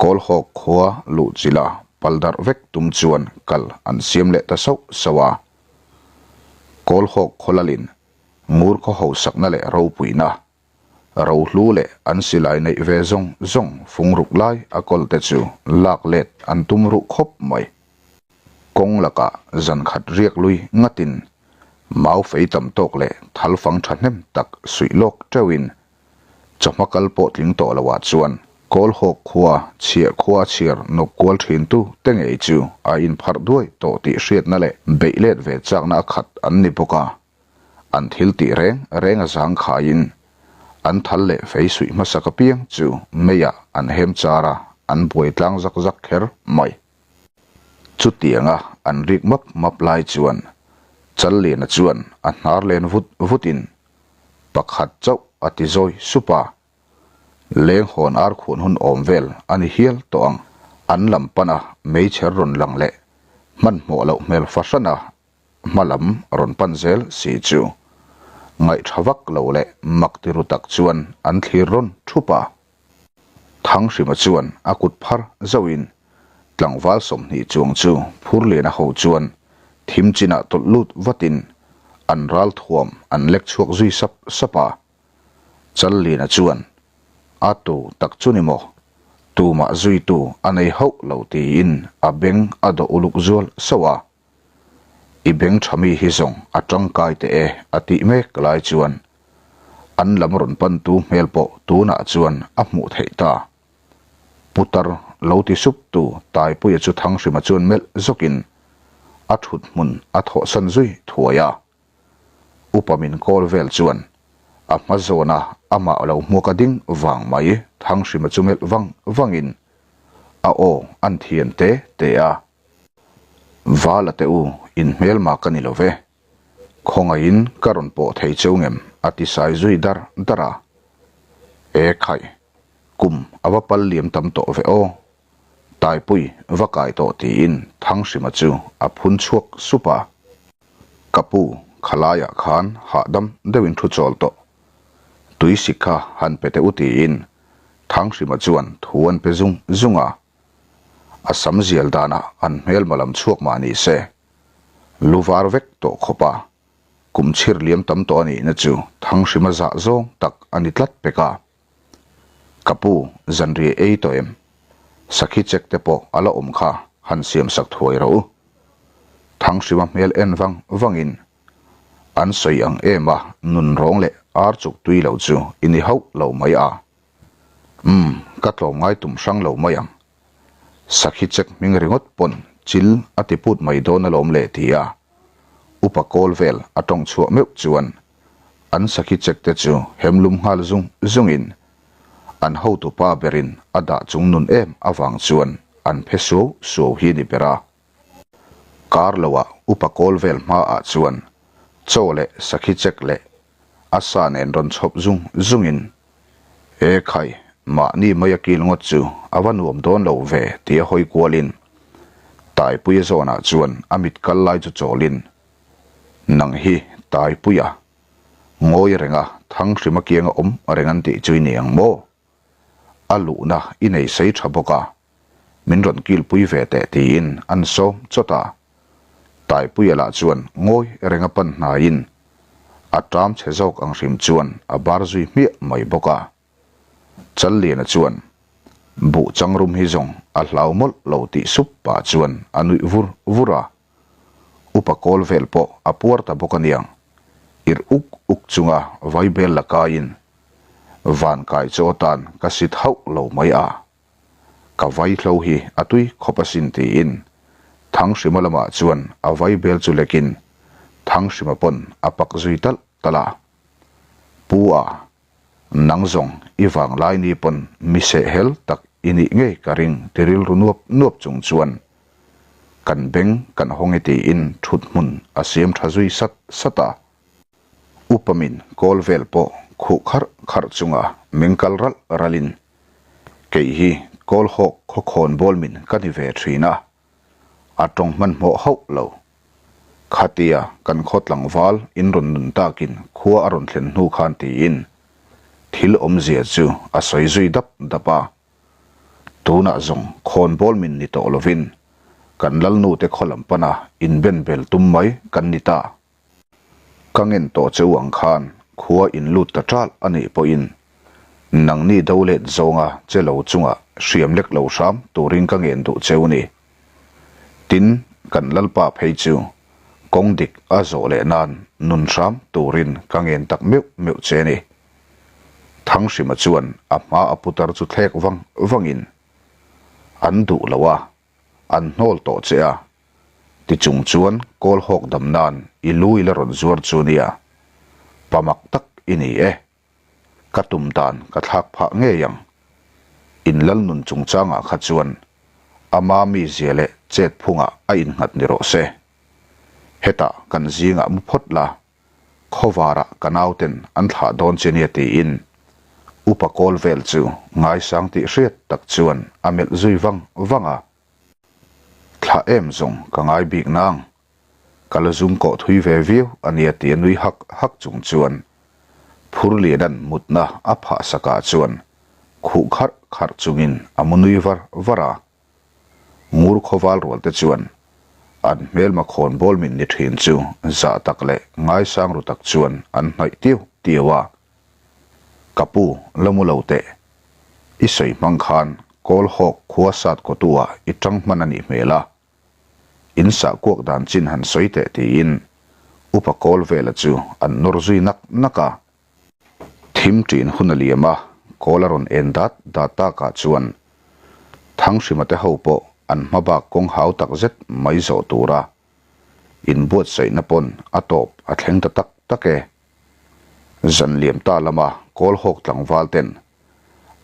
Kawlhawk khua luh chila pal darh vek tum chuan kal an siam leh ta sauh sauh a. Kawlhawk khaw lalin ngur khaw hausakna leh ropuina, rohlu leh an silai neih ve zawng zawng fung ruk lai a kawl te chu lak let an tum ruh khawp mai. Kawng lakah zan khat riak lui ngatin mau fei tam tawk leh thal fang thahnem tak suih lawk teuhin chawhma kal pawh tling tawh loah chuan. Kawlhawk khua, chhiah khua chhiar nawp kual thintu te ngei chu a inpharh duai tawh tih hriatna leh beih let ve chakna a khat an ni bawk a. An thil tih reng reng a zang khaiin an thal leh fei suih hmasak apiang chu meiah an hem char a, an buai tlang zak zak kher mai. Chutianga an rik map map lai chuan Challiana chuan a hnar len vut vutin pakhat chauh a ti zawi sup a, Leng hawn ar khuan hun awm vel a ni hial tawh ang. An lam pana meichher rawn lang leh hmanhmawh loh hmel fahran a hma lam rawn pan zel si chu ngaihṭha vak lo leh mak ti ru tak chuan an thlir rawn ṭhup a. Thanghrima chuan a kut phar zauhin tlangval 20 chuang chu Phurliana ho chuan thim chinah tawlh lut vatin an ral thuam an lek chhuak zui sap sap a. Challiana chuan, A tu tak chu ni maw? Tumah zuitu a nei hauh lo tiin a beng a dawh uluk zual sauh a. I beng tha mi hi zawng a tangkai teh e a tih mek lai chuan an lam rawn pantu hmel pawh tunah chuan a hmuh theih ta. Putar lo ti sup tu Taipuia chu Thanghrima chuan melh zawkin a thut hmun a thawhsan zui thuai a. Upa min kawl vel chuan a hma zawna amah lo hmuak a ding vang mai Thanghrima chu melh vang vangin a aw an thian te te a. Vala te u, in hmelma ka ni lo ve. Khawngaihin ka rawn pawh thei cheu ngem a ti sai zui dar dar a. E khaih, kum a va pal liam tam tawh ve aw. Taipui va kai tawh tiin Thanghrima chu a phun chhuak sup a. Ka pu, khalaiah khan hahdam deuhin thu chawl tawh. Tui sik kha han pe teh u tiin Thanghrima chuan thu an pe zung zung a. A sam zial danah an hmelma lam chhuak mah ni se, lu var vek tawh khawp a, kum chhir liam tam tawh a nihna chu Thanghrima zah zawng tak a ni tlat pek a. Ka pu, zanriah ei tawh em? Sakhi chek te pawh a la awm kha, han siam sak thuai rawh u. Thanghrima hmel en vang vangin an sawi ang em a, nun rawng leh ar chuk tui lo chu i ni hauh lo mai a. Umm, ka tlawm ngai tum hrang lo mai ang. Sakhi chek hming ringawt pawn chil a ti put mai dawn alawm le ti a upa kawl vel a tawng chhuah meuh chuan an sakhi chek te chu hem lum nghal zung zungin an hotu pa berin a dah chung nun em avang chuan an phe suau suau hi ni ber a. Kar loah upa kawl vel hmaah chuan chaw leh sakhi chek leh a sa nen rawn chhawp zung zungin, E khai, mahni mai a kil ngawt chu a va nuam dawn lo ve tia hawi kualin Taipuia zawnah chuan a mit kal lai chu chawlin, Nang hi Taipuia, ngawi renga Thanghrima kianga awm reng an tih chu i ni ang maw? A luhna i nei sei tha bawk a, min rawn kilpui ve teh tiin an sawm chawt a. Taipuia lah chuan ngawi renga pan hnaiin a ṭam chhe zawk ang hrim chuan a bar zui hmiah mai bawk a. Challiana chuan buh changrum hi zawng a hlau mawlh lo tih sup pah chuan a nuih vur vur a. Upa kawl vel pawh a puar ta bawk aniang, irh uk uk chunga vaibel la kaiin van kai chaw tan ka sit hauh lo mai a. Ka vaihlo hi a tui khawp asin tiin Thanghrima lamah chuan a vaibel chu lekin Thanghrima pawn a pak zui talh talh a. Pu a, nang zawng i vanglai ni pawn mi sehhel tak i nih ngei ka ring ti rilru nuap nuap chung chuan kan beng kan hawng e tiin thut hmun a siam tha zui sat sat a. Upa min kawl vel pawh khuh kharh kharh chunga meng kal ralh ralhin Kei hi Kawlhawk khawkhawn bawl min ka ni ve thin a, a tawng hmanhmawh hauh lo. Khatia kan khaw tlangval in rawn nun takin khua a rawn thlen hnu khan tiin thil awmzia chu a sawi zui dap dap a. Tunah zawng khawn bawl min ni tawh lovin kan lalnute khaw lam pana inben bel tum mai kan ni ta. Ka ngen tawh cheu ang khan khua in lut ta ṭalh a nih pawhin nangni do let zawnga che lo chunga hriam lek lo hram turin ka ngen duh cheu ni. Tin, kan Lalpa phei chu kawng dik a zawh leh nan nun hram turin ka ngen tak meuh meuh che ni. Thanghrima chuan a hma a putar chu thlek vang vangin, An duh lo a, an hnawl tawh che a, ti chung chuan kawl hawk dam nan i lu i la rawn zuar chu nia, pa mak tak i ni e. Ka tum dan ka thlak phah ngei ang. In lal nun chungchangah kha chuan ama mizia leh chet phungah a innghat ni rawh se. Hetah kan zingah mu phawt la, khawvarah ka nauten an thlah dawn che nia tiin upa kawl vel chu ngaisang tih hriat tak chuan a melh zui vang vang a. Thlah em zawng ka ngai bik nang, ka la zum kawh thui ve viau a nia tia nui hak hak chung chuan Phurliana'n mutna a phah sakah chuan khuh kharh kharh chungin a mu nui var var a. Ngur khawval rual te chuan an hmelma khawnbawl min ni thin chu zah tak leh ngaisang ru tak chuan an hnaih tiu tiu a. Ka pu, la mu lo teh. I sawi hmang khan Kawlhawk khua sat kawtu ah i tang hman a nih hmel a. In sah kuak dan chin han sawi teh tiin Upa Kawlvela chu an nawr zui nak nak a. Thim ṭin hun a liam a, kawl a rawn en dat dat takah chuan Thanghrima te ho pawh an hma bak kawng hau tak zet mai zawh tura inbuatsaihna pawn a tawp a thleng ta tak tak e. Zan liam ta lama kawl hawk tlangval ten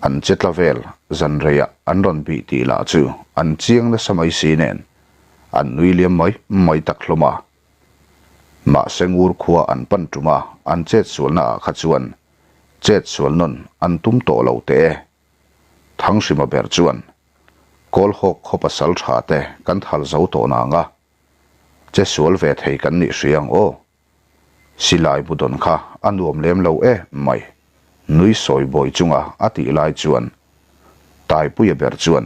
an che tla vel zan reiah an rawn bih tih lah chu an chiang nasa mai si nen an nui liam mai mai tak hlawm a. Mahse ngur khua an pan tum a, an chet sualna ah kha chuan chet sual nawn an tum tawh lo teh e. Thanghrima ber chuan Kawlhawk khaw pasal tha te kan thal zo tawh nang a, che sual ve thei kan nih hria ang aw. Silai bu dawn kha a nuam lem lo e mai, nui sawi bawi chunga a tih lai chuan Taipuia ber chuan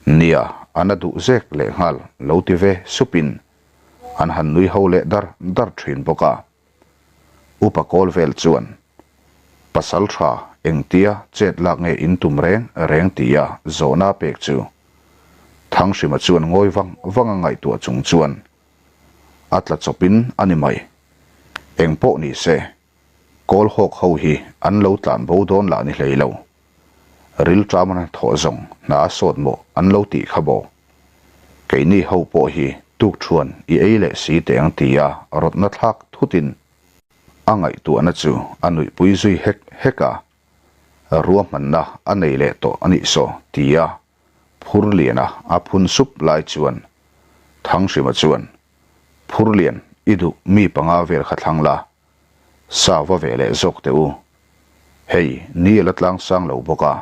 Nia, a na duh zek lehnghal lo ti ve supin an han nui ho leh dar dar thin bawk a. Upa kawl vel chuan, Pasal tha engtia chet lak nge in tum reng reng tia zawhna pek chu Thanghrima chuan ngawi vang vang a ngaihtuah chung chuan a tla chawpin a ni mai. Eng pawh ni se, kawl hawk ho hi an lo tlan bo dawn lah ni hlei lo. Rilṭam an thawh zawng hna a sawt maw an lo tih kha baw. Keini ho pawh hi tukṭhuan i ei leh si teh ang tia rawtna thlak thutin a ngaihtuahna chu a nuihpui zui hek hek a, ruahmanna a nei leh tawh a nih saw tia Phurliana a phun sup lai chuan Thanghrima chuan, Phurlian, i duh mi panga vel kha thlang la, sa va ve leh zawk teh u. Hei, ni a la tlang sang lo bawk a,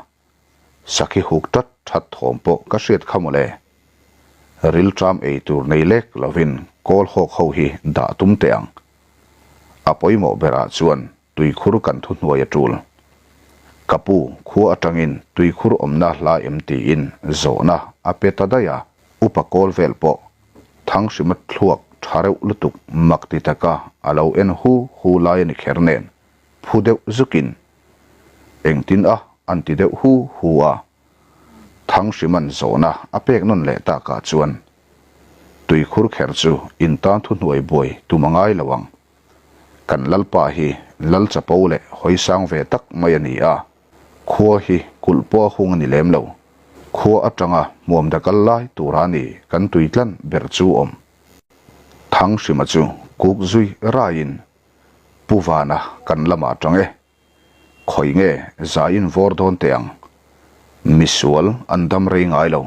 sakhi huk tat that thawm pawh ka hriat kha mawle. Rilṭam ei tur nei lek lovin kawl hawk ho hi dah tum teh ang. A pawimawh berah chuan tuikhur kan thuhnuai a tul. Ka pu, khua atangin tuikhur awmna hla em tiin zawhna a pe ta daih a, upa kawl vel pawh Thanghrima thluak tha reuh lutuk mak ti taka a lo en hu hu lai a ni kher nen phu deuh zukin engtin a an ti deuh hu hu a. Thanghriman zawhna a pek nawn leh takah chuan tuikhur kher chu in tan thuhnuai buai tum a ngai lo ang. Kan Lalpa hi Lal chapo leh hawisang ve tak mai a ni a, khua hi kulh pawh a hung a ni lem lo. Khua atanga hmuam da kal lai tura ni kan tui tlan ber chu awm. Thanghrima chu kuk zui raiin Pu Vana kan lamah tang e. Khawi nge zaiin vawr dawn teh ang. Misual an dam rei ngai lo.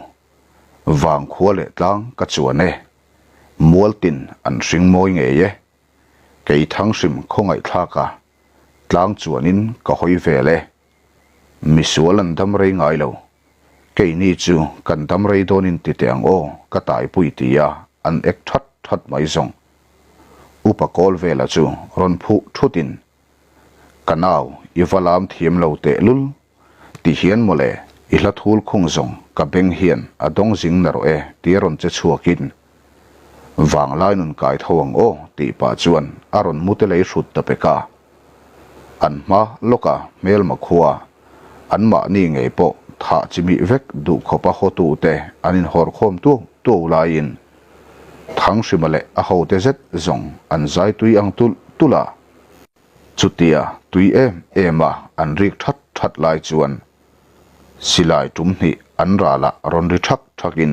Vang khua leh tlang ka chuan e. Mualtin an hring mawi ngei e. Kei Thanghrim khawngaihthlak a, tlang chuanin ka hawi vel e. Misual an dam rei ngai lo. Keini chu kan dam rei dawnin ti teh ang aw, ka taipui ti a, an ek that that mai zawng. Upa Kawlvela chu rawn phuh thutin, Ka nau, i va lam thiam lo teh lul. Ti hian mawle, i hla thul khung zawng ka beng hian a dawng zing na rawh e tia rawn che chhuakin Vanglai nun kai tho ang aw tih pah chuan a rawn mute lei hrut ta pek a. An hma lawka hmelma khua an mahni ngei pawh thah chimih vek duh khawpa hawtute an inhawrkhawm tuau tuau laiin Thanghrima leh a hote zet zawng an zai tui ang tulh tulh a. Chutia tui em em a an rik that that lai chuan silai tum hnih an ralah rawn ri thak thakin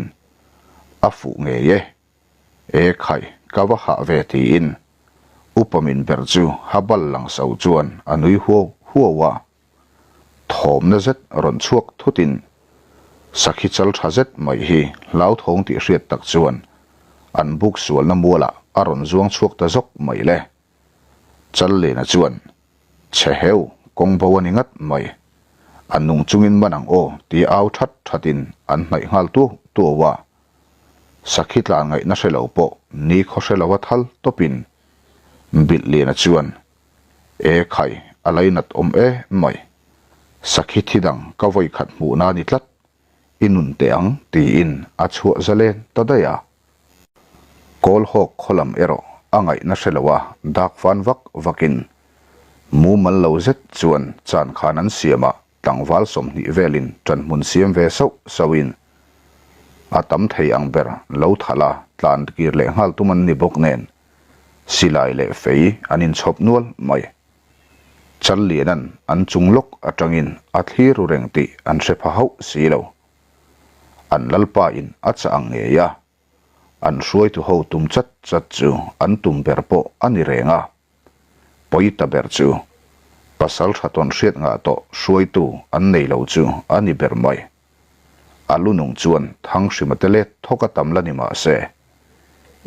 a fuh ngei e. E khai, ka va hah ve tiin upa min ber chu habal lang so chuan a nui huau huau a. Thawmna zet rawn chhuak thutin sakhi chal tha zet mai hi hlauthawng tih hriat tak chuan an buk sualna mualah a rawn zuang chhuak ta zawk mai le. Challiana chuan, Chhe heu, kawng bo a ni ngat mai. A nung chungin man ang aw ti au that thatin an hnaih nghal tuau tuau a. Sakhi tlan ngaihna hre lo pawh ni khaw hre lova thal tawpin Bilhliana chuan, E khai, a lainat awm e mai. Sakhi thi dang ka vawi khat hmuhna a ni tlat. I nun teh ang tiin a chhuah zalen ta daih a. Kawlhawk khaw lam erawh a ngaihna hre lo a dak van vak vakin mumal lo zet chuan chan khan an siam a, tlangval 20 velin ṭanhmun siam ve sauh sauhin a tam thei ang ber lo thalh a tlan kir leh nghal tum an ni bawk nen silai leh fei an inchhawp nual mai. Challianan an chung lawk aṭangin a thlir ru reng tih an hre pha hauh si lo. An lalpa in a chah ang ngei a, an hruaitu ho tum chat chat chu an tum ber pawh a ni reng a. Pawi ta ber chu pasal tha tawn hriat ngah tawh hruaitu an nei lo chu a ni ber mai. A lu nung chuan Thanghrima te let thawk a tam la ni mah se,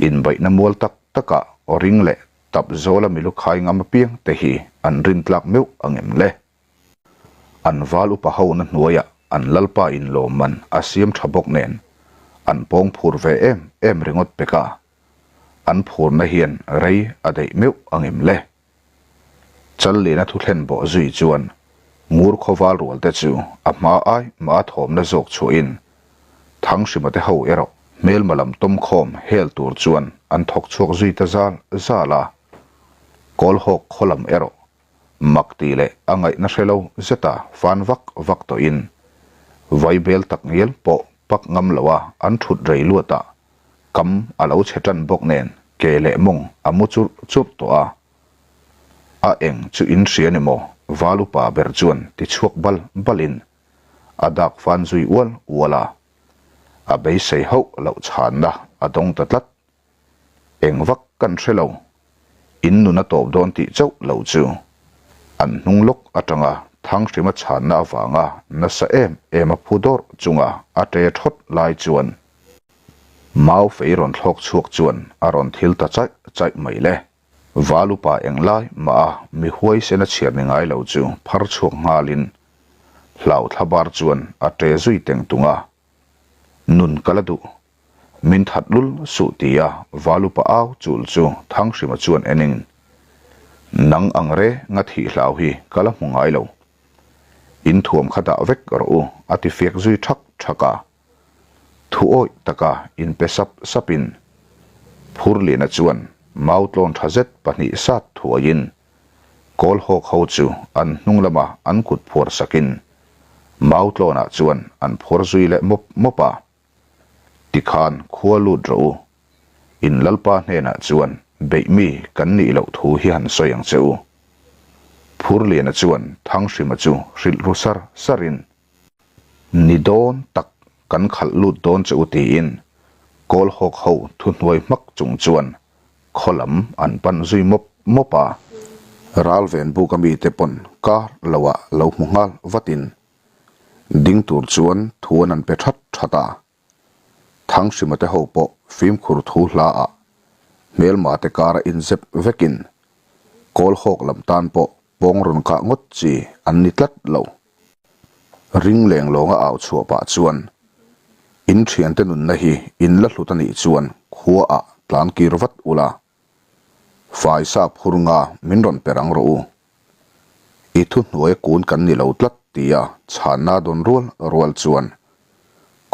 inbaihna mual tak takah aw ring leh tap zawla milu khai ngam apiang te hi an rintlak meuh ang em le? An val upa ho na hnuaiah an lalpa in lawmman a siam tha bawk nen an pawng phur ve em em ringawt pek a, an phurna hian rei a daih meuh ang em le? Challiana thu thlen bawh zui chuan ngur khaw val rual te chu a hma ai mah a thawmna zawk chhuahin Thanghrima te ho erawh hmelma lam tawm khawm hel tur chuan an thawk chhuak zui ta zal zal a, Kawlhawk khaw lam erawh Mak tih leh a ngaihna hre lo zeta fan vak vak tawhin vaibel tak ngial pawh pak ngam loa an thut rei luatah kam a lo chhe tan bawk nen ke leh mawng a mu churh churh tawh a. A eng chu in hria ni maw? Val upa ber chuan ti chhuak bal balin a dak fan zui ual ual a. A beisei hauh loh chhanna a dawng ta tlat. Eng vak kan hre lo. In nun a tawp dawn tih chauh lo chu. An hnung lawk atanga Thanghrima chhanna avanga nasa em em a phu dawrh chunga a ṭe ṭhawt lai chuan Mau fei rawn thlawk chhuak chuan a rawn thil ta chaih chaih mai le. Val upa eng lai mah a mi huaisen a chhiar ni ngai lo chu phar chhuak nghalin hlau thlabar chuan a ṭe zui teng tung a. Nun ka la duh. Min that lul suh ti a val upa au chul chu Thanghrima chuan enin, Nang ang re nga thih hlau hi ka la hmu ngai lo. In thuam kha dah vek rawh u a ti fiak zui thak thak a. Thu awih taka in pe sap sapin Phurliana chuan mau tlawn tha zet pahnih sat thuaiin Kawlhawk ho chu an hnung lama an kut phuar sakin mau tlawnah chuan an phuar zui leh mawp mawp a. Tikhan khua lut rawh u. In Lalpa hnenah chuan beih mi kan nih loh thu hi han sawi ang che u. Phurliana chuan Thanghrima chu hrilh ru sar sarin, Ni dawn tak kan khalh lut dawn che u tiin Kawlhawk ho thuhnuai hmak chung chuan khaw lam an pan zui mawp mawp a. Ralven buk a mite pawn kar loah lo hmu nghal vatin Ding tur chuan thu an an pe that that a. Thanghrima te ho pawh fimkhur thu hla ah hmelma te kara inzep vekin Kawlhawk lam tan pawh pawng rawn kah ngawt chi an ni tlat lo. Ring leng lawnga au chhuah pah chuan in thiante nunna hi in la hlut a nih chuan khua ah tlan kir vat ula. Faisa phur nga min rawn per ang rawh u. I thuhnuai kun kan ni lo tlat tia chhanna dawn rual rual chuan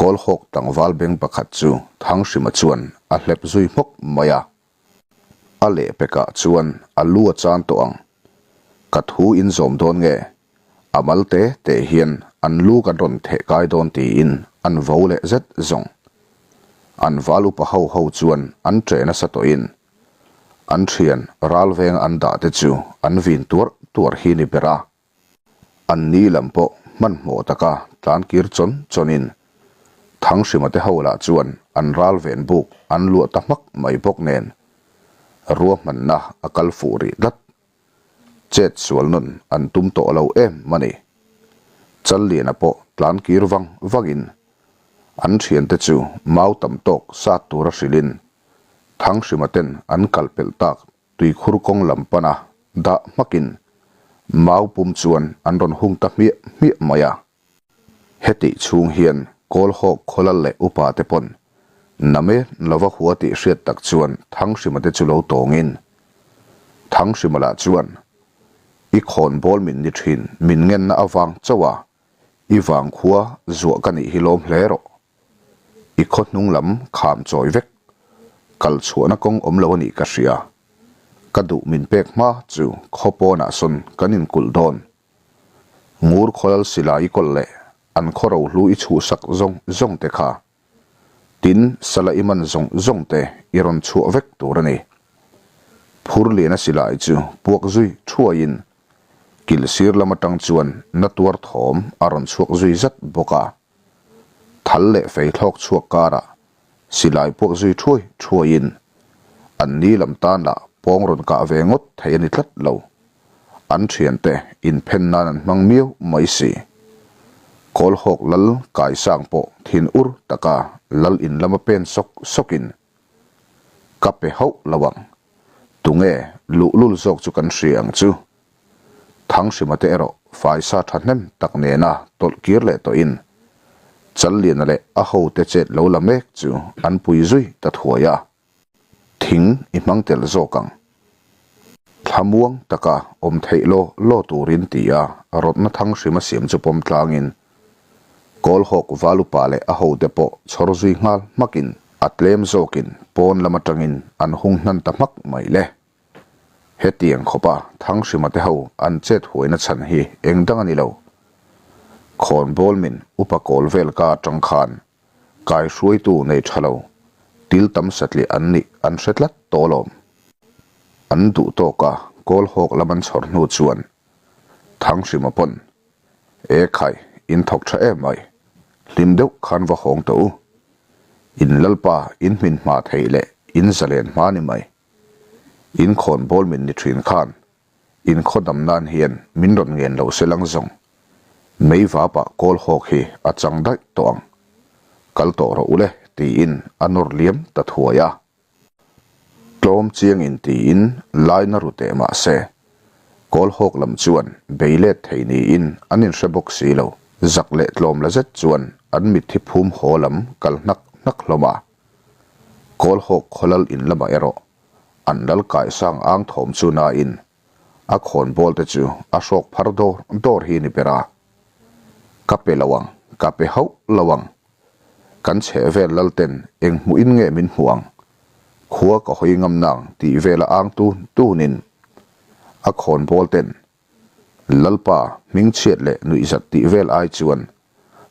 Kawlhawk tlangval beng pakhat chu Thanghrima chuan a hlep zui hmawk mai a. A lehpekah chuan a lu a chan tawh ang. Ka thu in zawm dawn nge? A mal te te hian an lu kan rawn theh kai dawn tiin an vo leh zet zawng. An val upa ho ho chuan an ṭe nasa tawhin. An thian ralveng an dah te chu an vin tuarh tuarh hi ni ber a. An ni lam pawh hmanhmawh taka tlan kir chawn chawnin Thanghrima te ho lah chuan an ralven buk an luah ta hmak mai bawk nen ruahmanna a kal fuh rih tlat. Chet sual nawn an tum tawh lo em a ni. Challiana pawh tlan kir vang vangin an thiante chu mau tam tawk sat tura hrilhin Thanghrima ten an kal pelh tak tuikhur kawng lam pana dah hmakin mau pum chuan an rawn hung ta hmiah hmiah mai a. Hetih chhung hian Kawlhawk khawlal leh upa te pawn name lova hua tih hriat tak chuan Thanghrima te chu lo tawngin Thanghrima lah chuan I khawnbawl min ni thin min ngenna avang chauh a i vangkhua zuah ka nih hi lawm hle rawh. I khaw hnung lam kham chawi vek. Kal chhuahna kawng awm lo a nih ka hria. Ka duh min pek hma chu khaw pawnah sawn kan inkulh dawn. Ngur khawlal silai i kawlh leh an khaw rohlu i chhuhsak zawng zawng te kha. Tin, sala i man zawng zawng te i rawn chhuah vek tur a ni. Phur liana silai chu puak zui thuaiin kil sir lam atang chuan na tuar thawm a rawn chhuak zui zat bawk a. Thal leh fei thlawk chhuak karah silai puak zui thuai thuaiin an ni lam tan lah pawng rawn kah ve ngawt thei a ni tlat lo. An thiante inphen nan an hmang miau mai si. Kawlhawk lal kaisang pawh thin ur taka lal in lama pen sawk sawkin ka pe hauh lo ang. Tunge luhlul zawk chu kan hria ang chu. Thanghrima te erawh faisa thahnem tak nena tawlh kir leh tawhin Challiana leh a hote chet lo la mek chu an pui zui ta thuai a. Thing i hmang tel zawk ang. Thlamuang taka awm theih law law turin ti a rawtna Thanghrima siam chu pawm tlangin Kawlhawk Valupa leh a hote pawh chhawr zui nghal hmakin a tlem zawkin pawn lam atangin an hung hnan ta hmak mai le. Hetiang khawpa Thanghrima te ho an chet huaina chhan hi eng dang a ni lo. Khawnbawl min upa kawl vel ka atang khan kai hruaitu nei tha lo til tam satliah an nih an hre tlat tawh alawm. An duh tawka kawl hawk lam an chhawr hnu chuan Thanghrima pawn E khai, in thawk tha em mai. Hlim deuh khan va hawng tawh u. In lalpa in hmin hma theih leh in zalen hma ni mai. In khawn bawl min ni thin khan in khaw dam nan hian min rawn ngen lo se lang zawng. Mei vapah kawl hawk hi a chang daih tawh ang. Kal tawh rawh u le tiin a nawr liam ta thuai a. Tlawm chiang in tiin lai na ru teh mah se kawl hawk lam chuan bei let thei niin an inhre bawk si lo. Zak leh tlawm la zet chuan an mitthi phum haw lam kal hnak hnak hlawm a. Kawlhawk khawlal in lamah erawh an lal kaisang ang thawm chu nain a khawnbawl te chu a hrawk phar dawr dawr hi ni ber a. Ka pe lo ang, ka pe hauh lo ang. Kan chheh vel lal ten eng hmuhin nge min hmuh ang? Khua ka hawi ngam nang tih vela ang tun tunin a khawnbawl ten Lalpa hmingchhiat leh nuihzat tih vel ai chuan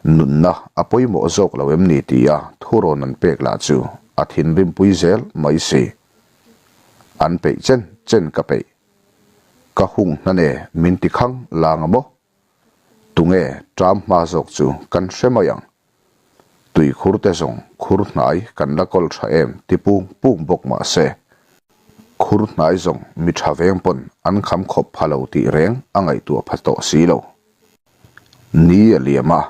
nunna a pawimawh zawk lo em ni tia thurawn an pek lah chu a thinrimpui zel mai si. An peih chen chen ka peih. Ka hung hnane min ti khang lang a maw? Tunge ṭam hma zawk chu kan hre mai ang. Tui khur te zawng khur hnai kan la kawl tha em ti pung pung bawk mah se, khur hnai zawng mi tha veng pawn an kham khawp pha lo tih reng a ngaihtuah pha tawh si lo. Ni a liam a,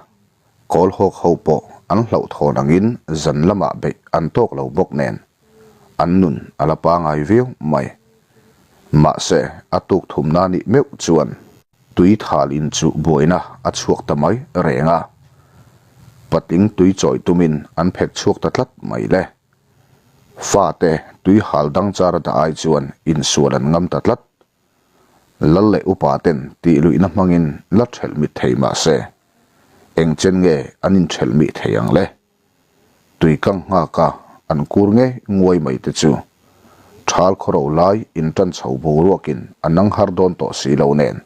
kawl hawk ho pawh an hlauhthawn angin zan lamah beih an tawk lo bawk nen an nun a la pangai viau mai. Mahse a tuk thumna nih meuh chuan Tui thal in chu buaina a chhuak ta mai reng a, patling tui chawi tumin an phek chhuak ta tlat mai le. Fate tui hal dang char a dah ai chuan insual an ngam ta tlat. Lal leh upa ten tih luihna hmangin la thelh mit thei mah se, eng chen nge an inthelh mih thei ang le? Tui kang nghak a an kur nge nguai mai te chu thal khawro lai in tan chho boruakin a nang har dawn tawh si lo nen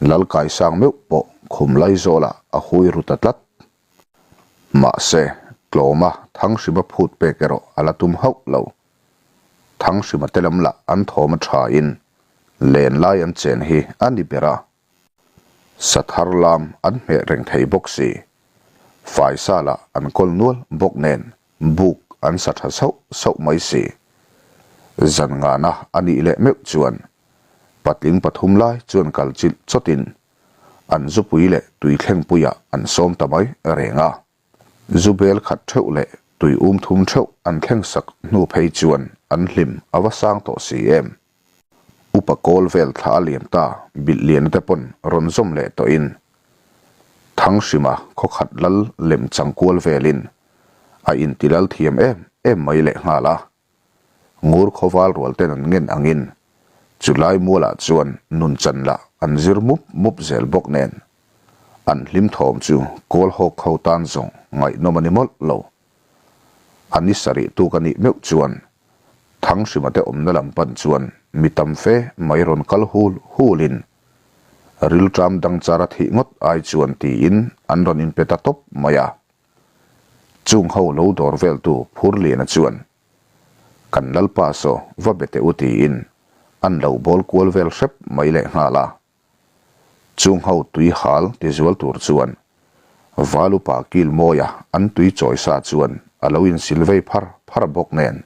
Lal kaisang meuh pawh khum lai zawlah a hui ru ta tlat. Mahse, tlawma Thanghrima phut pek erawh a la tum hauh lo. Thanghrima te lam lah an thawm a tha in len lai an chen hi a ni ber a. Sa thar lam an hmeh reng thei bawk si. Faisa lah an kawl nual bawk nen buk an sa tha sauh sauh mai si. Zan ngana a nih leh meuh chuan patling pathum lai chuan kal chilh chawtin an zupui leh tuithlengpuiah an sawm ta mai reng a. Zu bel khat theuh leh tui um thum theuh an thleng sak hnu phei chuan an hlim a va sang tawh si em. Upa kawl vel thla a liam ta bilh liana te pawn rawn zawm leh tawhin Thanghrima khawkhat lal lem chang kual velin a inti lal thiam em em mai leh nghal a. Ngur khawval rual ten an ngen angin chulai mualah chuan nunchan lah an zir mup mup zel bawk nen an hlim thawm chu kawl hawk ho tan zawng ngaihnawm a ni mawlh lo. A ni sarih tuk a nih meuh chuan Thanghrima te awmna lam pan chuan mi tam fe mai rawn kal hul hulin rilṭam dang char a thih ngawt ai chuan tiin an rawn inpe ta tawp mai a. Chung ho lo dawr veltu Phurliana chuan, Kan Lalpa saw va be teh u tiin an lo bawl kual vel hrep mai leh nghal a. Chung ho tui hal ti zual tur chuan Valupa Kilmawia an tui chawi sa chuan a lo insil vei phar phar bawk nen,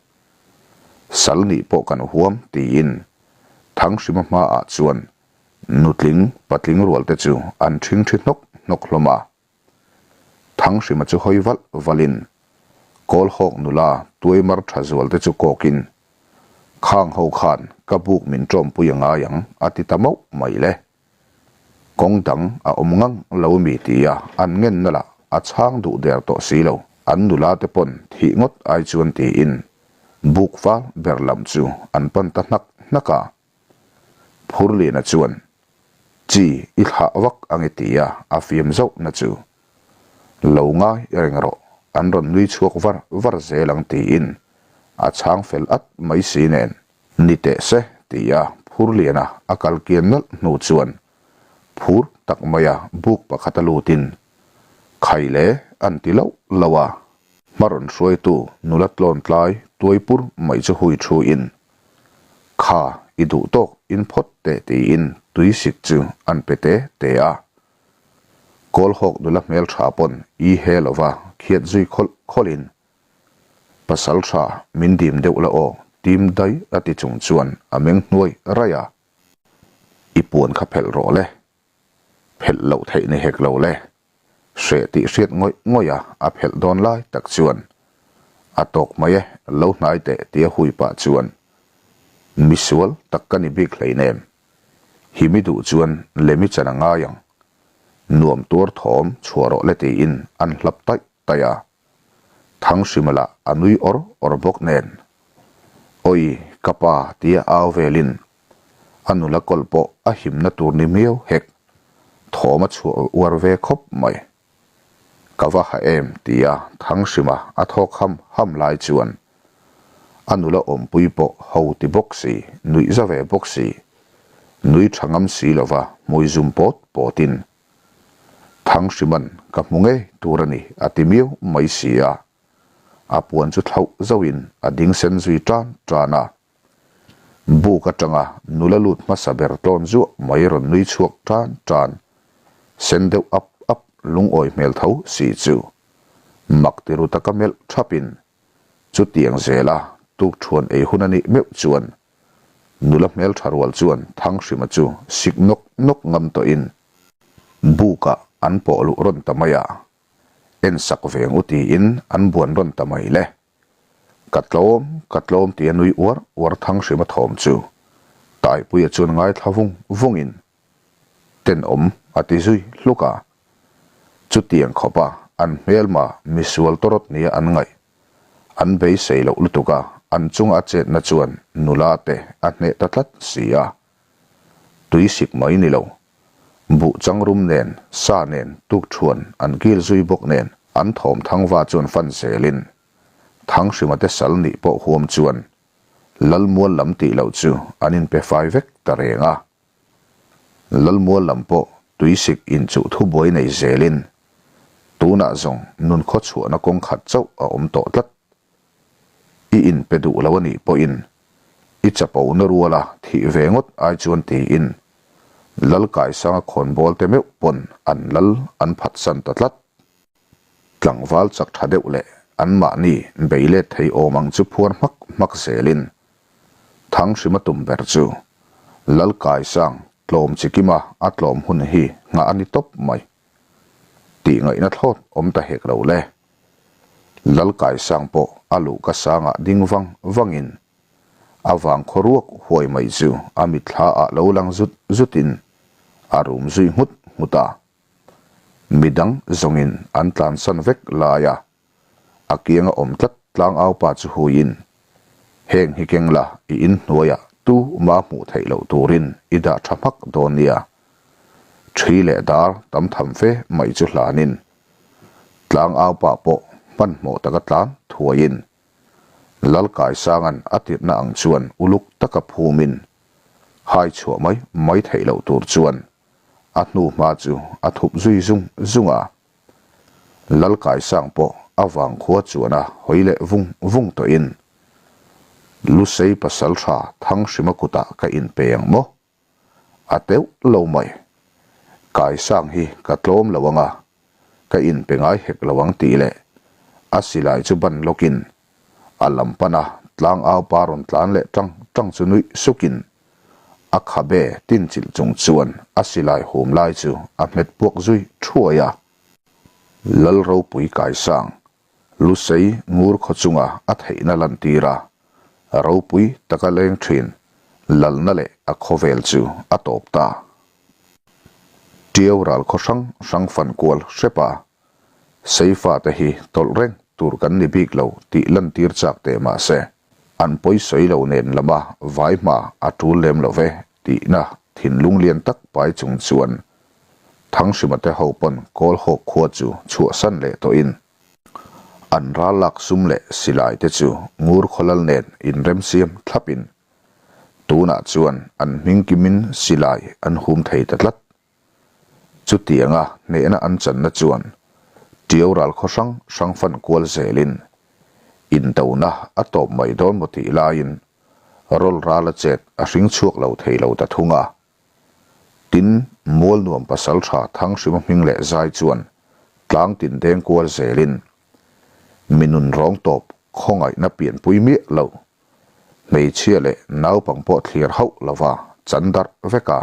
Sal nih pawh kan huam tiin Thanghrima hmaah chuan nutling patling rual te chu an ṭhingṭhi hnawk hnawk hlawm a. Thanghrima chu hawi valh valhin Kawlhawk nula tuaimar tha zual te chu kawkin, Khang ho khan ka buk min tawmpui a ngai ang a ti ta mauh mai le. Kawng dang a awm ngang lo mi tia an ngenna lah a chhang duh der tawh si lo. An nula te pawn thih ngawt ai chuan tiin buk val ber lam chu an pan ta hnak hnak a. Phurliana chuan, Chi, i thlah vak ang i ti a, a fiam zauh na chu. Lo ngai reng rawh, an rawn nui chhuak var var zel ang tiin a chhang fel at mai si nen. Ni teh se, ti a Phurliana a kal kian nalh hnu chuan phur tak maia buk pakhat a lutin, Khai le, an ti loh loh a. Hma rawn hruaitu nula tlawn tlai tuai pur mai chu hui thu in, Kha, i duh tawk in phawt teh tiin tui sik chu an pe te te a. Kawlhawk nula hmel tha pawn i he lova khiat zui khawlh khawlh in, Pasal tha min dim deuh la aw tim dai a ti chung chuan a meng hnuai raih a. I puan kha phelh rawh le. Phelh loh theih ni hek lo le. Hreh tih hriat ngawih ngawih a, a phelh dawn lai tak chuan a tawk mai e, lo hnai teh tia hui pah chuan misual tak ka ni bik hleinem, hi mi duh chuan lemi chan a ngai ang, nuam tuar thawm chhuah rawh le tiin an hlap taih taih a. Thanghrima lah a nui awr awr bawk nen, Awi ka pa tia au velin a nula kawl pawh a himna tur ni miau hek thawm a chhuah uar ve khawp mai. Ka va ha em tia Thanghrima a thawk ham ham lai chuan a nula awmpui pawh ho ti bawk si, nuih za ve bawk si, nui tha ngam si lova hmui zum pawt pawtin Thanghriman ka hmu ngei tur a ni a ti miau mai si a, a puan chu thlauh zauhin a ding sen zui tan tan a. Buk atanga nula lut hmasa ber tlawn zuah mai rawn nui chhuak tan tan, sen deuh ap ap lungawi hmel tho si chu mak ti ru taka melh thapin chutiang zela tukthuan ei hun a nih meuh chuan Nula hmeltha rual chuan Thanghrima chu sik nawk nawk ngam tawhin bukah an pawh luh rawn ta mai a, en sak veng u tiin an buan rawn ta mai le. Ka tlawm, ka tlawm tia nui uar uar Thanghrima thawm chu Taipuia chuan ngaithla vung vungin tenawm a ti zui hluk a. Chutiang khawpa an hmelma misual tawrawt nia an ngaih An beisei loh lutuk a, an chunga a chetna chuan nula te a hneh ta tlat si a. Tui sik mai ni lo. Buh changrum nen, sa nen, tukthuan an kil zui bawk nen an thawm thangva chuan fan zelin Thanghrima te sal nih pawh huam chuan Lalmual lam tih loh chu an inpe fai vek ta reng a. Lalmual lam pawh tuisik inchuh thubuai nei zelin tunah zawng nun khawchhuahna kawng khat chauh a awm tawh tlat. I inpe duh lo a nih pawhin. I chapo na ruala thih ve ngawt ai chuan tiin Lal Kaisanga khawnbawl te meuh pawn an lal an phatsan ta tlat. Tlangval chak tha deuh leh anmahni bei let thei awm ang chu phuar hmak hmak zelin Thanghrima tum ber chu Lal Kaisang tlawm chikima a tlawm hun hi nghah a ni tawp mai. Tih ngaihna thlawt awm ta hek lo le. Lal Kaisang pawh a luhka sangah ding vang vangin a vang khaw ruak huai mai chu a mitthla ah lo lang zut zutin a rum zui nghut nghut a. Midang zawngin an tlansan vek lai a, a kianga awm tlat tlangau pa chu huiin, Heng hi keng la i inhnuaiah tu ma hmuh theih loh turin i dah tha hmak dawn nia. Thi leh dar tam tham fe mai chu hlanin tlangau pa pawh hmanhmawh taka tlan thuaiin Lalkaisanga'n a tirhna ang chuan uluk taka phumin hai chhuah mai mai theih loh tur chuan a hnu hma chu a thup zui zung zung a. Lalkaisang pawh a vangkhua chuan a hawi leh vung vung tawhin, Lusei pasaltha Thanghrima kutah ka inpe ang maw? A teuh lo mai. Kaisang hi ka tlawm lo ang a, ka inpe ngai hek lo ang tih leh a silai chu ban lawkin a lam pana tlangau pa rawn tlan leh tang tang chu nuih sukin a khabe tinchilh chung chuan a silai hum lai chu a hmet puak zui thuai a. Lal ropui Kaisang Lusei ngur khaw chunga a theihna lantir a, ropui taka leng thin lalna leh a khawvel chu a tawp ta. Tiau ral khaw hrang hrang fan kual hrep a, Seifa te hi tawlh reng tur kan ni bik lo tih lantir chak teh mah se, an pawi sawi lo nen lama vai hma a tul lem lo ve tihna thinlung lian tak pai chung chuan Thanghrima te ho pawn Kawlhawk khua chu chhuahsan leh tawhin an ral lak sum leh silai te chu ngur khawlal nen inremsiam thlapin tunah chuan an hming kimin silai an hum thei ta tlat. Chutianga hnehna an channa chuan Tiau ral khaw hrang hrang fan kual zelin indona a tawp mai dawn maw tih laiin rawl rala chet a hring chhuak lo thei lo ta thung a. Tin, Mualnuam pasaltha Thanghrima hming leh zai chuan tlang tin deng kual zelin mi nun rawng tawp khawngaihna pianpui miah lo, hmeichhia leh naupang pawh thlir hauh lova chan darh vek a,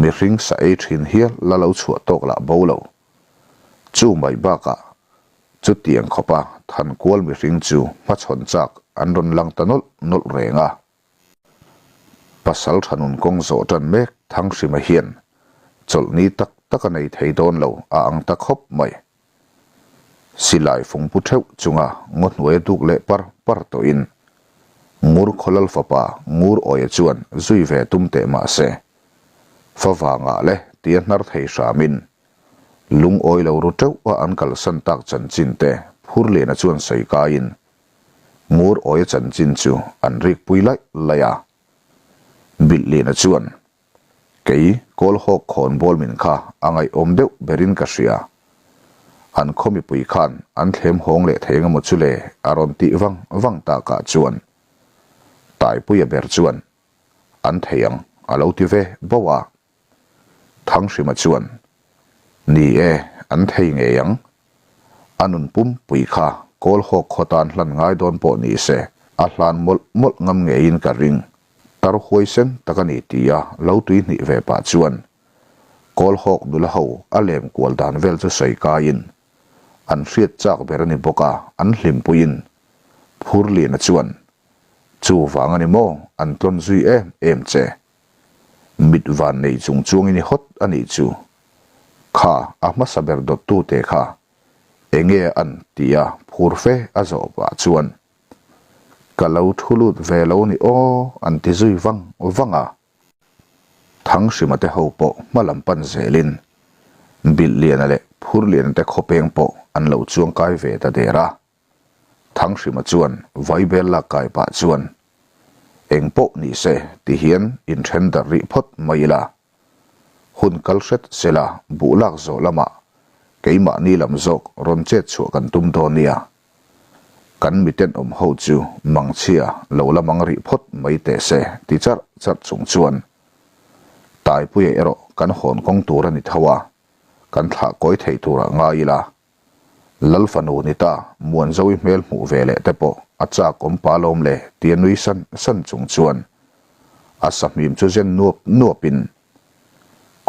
mihring sa ei thin hial la lo chhuah tawk lah bo lo. Chu mai bakah chutiang khawpa thankual mihring chu hmachhawn chak an rawn lang ta nawlh nawlh reng a. Pasal tha nun kawng zawh tan mek Thanghrima hian chawlhni tak tak a nei thei dawn lo a ang ta khawp mai. Silai fungpu theuh chunga ngaw hnuai a duk leh par par tawhin Ngur Khawlal fapa Ngur Awia chuan zui ve tum teh mah se, fa vangah le tia hnar thei hramin lungawi lo ru teuh a an kalsan tak chanchin te Phurliana chuan sawi kaiin Ngur Awia chanchin chu an rikpui laih laih a. Bilhliana chuan, Kei Kawlhawk khawnbawl min kha a ngaihawm deuh berin ka hria. An khaw mipui khan an thlem hawng leh thei eng emaw chu le a rawn tih vang vang takah chuan Taipuia ber chuan an thei ang a lo ti ve bauh a. Thanghrima chuan, Ni e, an thei ngei ang. A nun pumpui kha Kawlhawk khaw tan hlan ngai dawn pawh ni se, a hlan mawlh mawlh ngam ngeiin ka ring. Tar huaisen tak a ni tia lo tui hnih ve pah chuan Kawlhawk nula ho a lem kual dan vel chu sawi kaiin an hriat chak ber a ni bawk a, an hlimpuiin Phurliana chuan, Chuvang a ni maw an tlawn zui em em che. Mit van nei chung chuangin i hawt a nih chu. Kha a hmasa ber dawttute kha enge an ti a phur fe a zawh pah chuan ka lo thu lut ve lo ni aw an ti zui vang vang a. Thanghrima te ho pawh hma lam pan zelin Bilhliana leh Phurliana te khawpeng pawh an lo chuangkai ve ta der a. Thanghrima chuan vaibel lak kai pah chuan, Eng pawh ni se ti hian inthen darh rih phawt mai ila. Hun kal hret sela buh lak zawh lamah keimahni lam zawk rawn chet chhuah kan tum dawn nia. Kan mitenawm ho chu mangchhia lo la mang rih phawt mai teh se ti charh charh chung chuan Taipuia erawh kan hawn kawng tur a ni tho a, kan thlah kawi thei turah ngai ila. Lal fanu ni ta Muanzovi hmel hmuh ve leh te pawh a chak awm pa lawm le tia nui san san chung chuan a sahmim chu zen nuap nuapin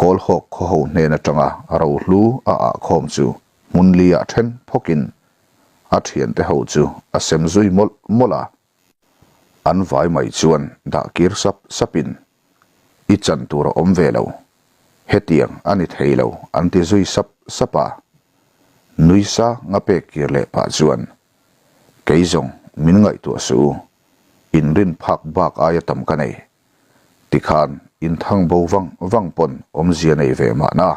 Kawlhawk khawho hnen atanga rohlu a ah khawm chu hmun li ah then phawkin a thiante ho chu a sem zui mawlh mawlh a. An vai mai chuan dah kir sap sapin I chan tur a awm ve lo. Hetiang a ni thei lo an ti zui sap sap a. Nui sang a pek kir leh pah chuan, Kei zawng min ngaihtuah suh u, inrin phak bak aia tam ka nei. Tikhan inthang bo vang vang pawn awmzia nei ve mahna.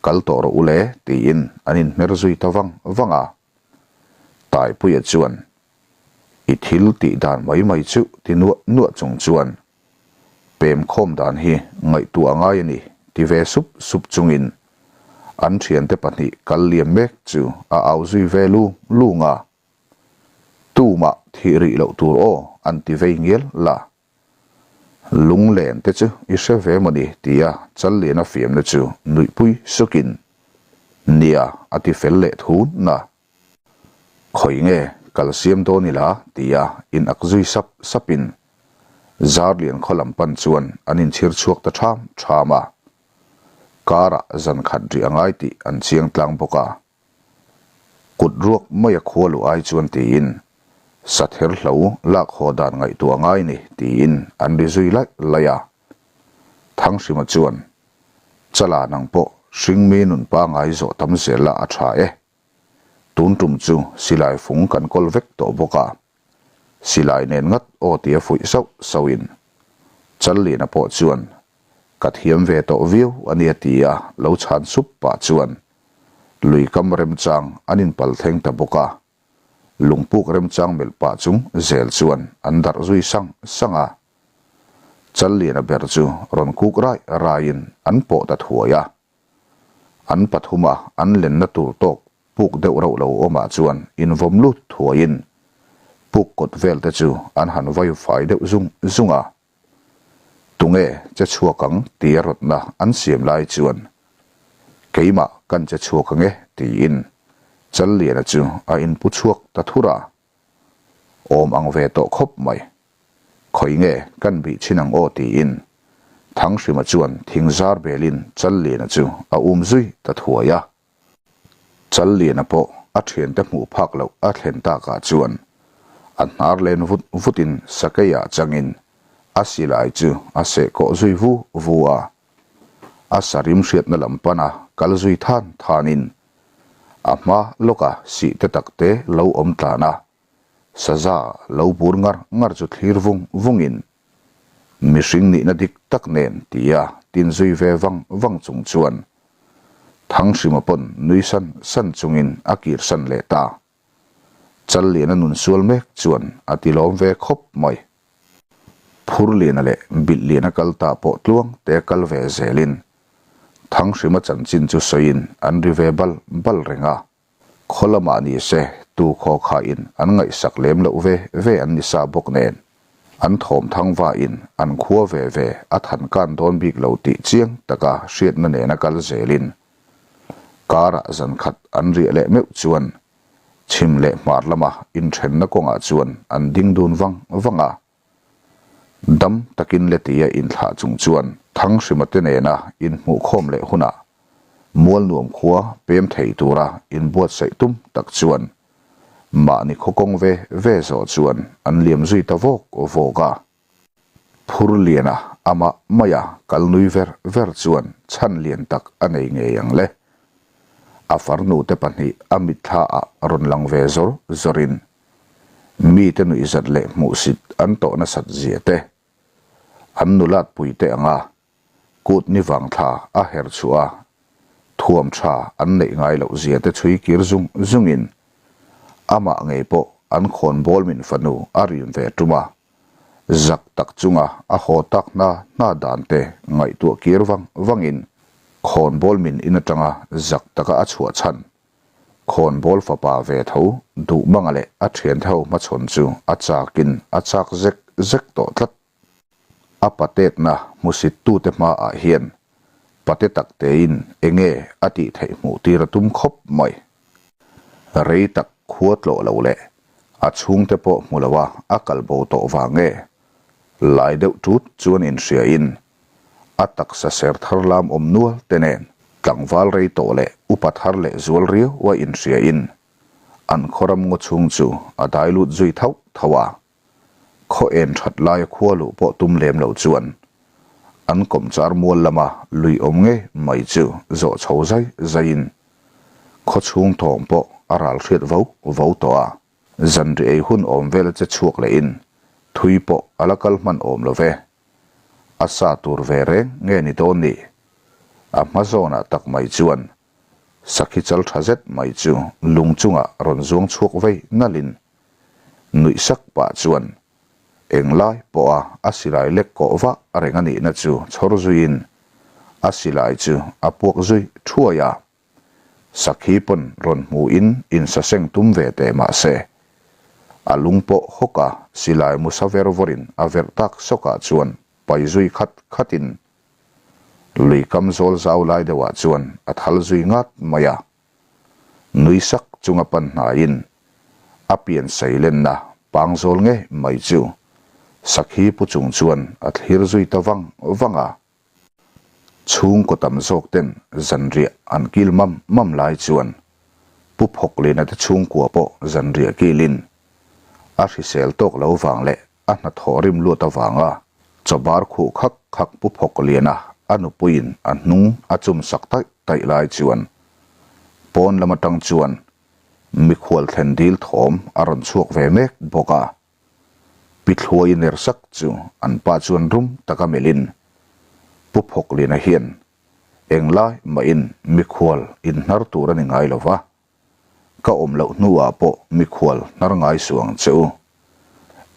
Kal tawh rawh u le tiin an inhmer zui ta vang vang a. Taipuia chuan I thil tih dan mai mai chu ti nuah nuah chung chuan pem khawm dan hi ngaihtuah a ngai a ni ti ve sup sup chungin an thiante pahnih kal liam mek chu a au zui ve lung lung a. Tumah thih rih loh tur aw an ti vei ngial la. Lunglen te chu i hre ve maw ni? tia Challiana fiamna chu nuihpui sukin, Nia a ti fel leh thun a. Khawi nge kal siam dawn ila? tia in ak zui sap sapin Zarlian khaw lam pan chuan an inchhir chhuak ta ṭham ṭham a. Karah zan khat rih a ngai tih an chiang tlang bawk a. Kut ruak mai a khua luh ai chuan tiin sather hlo lak haw dan ngaihtuah ngai ni tiin an ri zui laih laih a. Thanghrima chuan, Chala nang pawh hringmi nun pangai zawh tam zel la a tha e. Tun tum chu silai fung kan kawl vek tawh bawk a. Silai nen ngat aw tia fuih sauh sauhin Challiana pawh chuan, Ka thiam ve tawh viau a nia tia lo chhan sup pah chuan Lui kam remchang an inpal thleng ta bawk a, lungpuk remchang melh pah chung zel chuan an darh zui sang sang a. Challiana ber chu rawn kuk raih raihin an pawh ta thuai a. An pathuma an lenna tur tawk puk deuh rauh lo awmah chuan invawm lut thuaiin puk kawt vel te chu an han vai fai deuh zung zung a. Tunge che chhuak ang tia rawtna an siam lai chuan keimah kan che chhuak ang e tiin Challiana chu a inpu chhuak ta thur a. Awm ang ve tawh khawp mai. Khawi nge kan bih chhin ang aw tiin Thanghrima chuan thingzar belin Challiana chu a um zui ta thuai a. Challiana pawh a thiante hmuh phak loh a thlen takah chuan a hnar len vut vutin sakeiah changin a silai chu a seh kawh zui vu vu a. A sarim hriatna lam pana kal zui than thanin a hma lawka sih te takte lo awm tlan a, saza lo bur ngar ngar chu thlir vung vungin Mihring nihna dik tak nen tia tin zui ve vang vang chung chuan Thanghrima pawn nui san san chungin a kir san leh ta. Challiana nun sual mek chuan a ti lawm ve khawp mai. Phurliana leh Bilhliana kal ta pawh tluang te kal ve zelin Thanghrima chanchin chu sawiin an ri ve bal bal reng a. Khaw lamah ni se, tu khaw khain an ngaihsak lem loh ve ve an ni sa bawk nen, an thawm thang vain an khua ve ve a than kan dawn bik lo tih chiang taka hriatna nena kal zelin karah zan khat an riah leh meuh chuan chhim leh hmar lama inthenna kawngah chuan an ding dun vang vang a. Dam takin le tia inthlah chung chuan Thanghrima te nena inhmuhkhawm leh hunah Mualnuam khua pem thei tura inbuatsaih tum tak chuan mahni khaw kawng ve ve zawh chuan an liam zui ta vawk vawk a. Phurliana amah maia kal nui ver ver chuan chhan lian tak a nei ngei ang le. A farnute pahnih a mitthla ah rawn lang ve zawr zawrin Mite nuihzat leh hmuhsit an tawh nasat zia te, an nulat pui te anga kut ni vang thla a her chhuah a, thuam tha an neih ngai loh zia te chhui kir zung zungin amah ngei pawh an khawn bawl min fanu a rim ve tum a, zak tak chunga a haw tak hna hna dan te ngaihtuah kir vang vangin khawn bawl min in atanga zak taka a chhuah chhan. Khawnbawl fapa ve tho Duhmanga leh a thiante ho hmachhawn chu a chakin a chak zek zek tawh tlat. A patetna hmusittute hmaah hian pate tak tein enge a tih theih hmuh tir a tum khawp mai. Rei tak khua tlawh lo leh a chhungte pawh hmu loa a kal bo tawh vang nge lai deuh tut chuan inhriain a taksa ser thar lam awm nual te nen tlangval rei tawh leh upa thar leh zual riau a inhriain an khaw ram ngaw chhung chu a dai lut zui thauh thauh a. Khaw en that laia khua luh pawh tum lem lo chuan an kawmchar mual lama lui awm ngei mai chu zawh chho zai zaiin khaw chhung thawm pawh a ral hriat vo vo tawh a. Zanri ei hun awm vel che chhuak lehin thui pawh a la kal hman awm lo ve. A sa tur ve reng nge ni dawn ni? A hma zawnah tak mai chuan sakhi chal tha zet mai chu lung chungah rawn zuang chhuak vei nalhin Nuih sak pah chuan englai pawha a silai lek kawh vah reng a nihna chu chhawr zuiin a silai chu a puak zui thuai a. Sakhi pawn rawn hmuhin insaseng tum ve teh mah se, a lung pawh hawk a silai musa ver vawrin a verh tak sawkah chuan pai zui khat khatin lui kam zawl zau lai deuhah chuan a thal zui ngat mai a. Nui sak chunga pan hnaiin a pian seilenna pangzawl nge mai chu Sakhi pu chung chuan a thlir zui ta vang vang a. Chhungkaw tam zawk ten zanriah an kil mam mam lai chuan Pu Phawklina te chhungkua pawh zanriah kilin a hrisel tawk lo vang leh a hnathawh rim luat avanga chawbar khuh khak khak Pu Phawkliana a nupuiin a hnung a chum sak taih taih lai chuan pawn lam atang chuan mikhual thlen dil thawm a rawn chhuak ve mek bawk a. Pi Thluai ner sak chu an pa chuan rum taka melhin Pu Phawkliana hian englai mahin mikhual inhnar tur a ni ngai lo va, Ka awm loh hnuah pawh mikhual hnar ngai suh ang che u.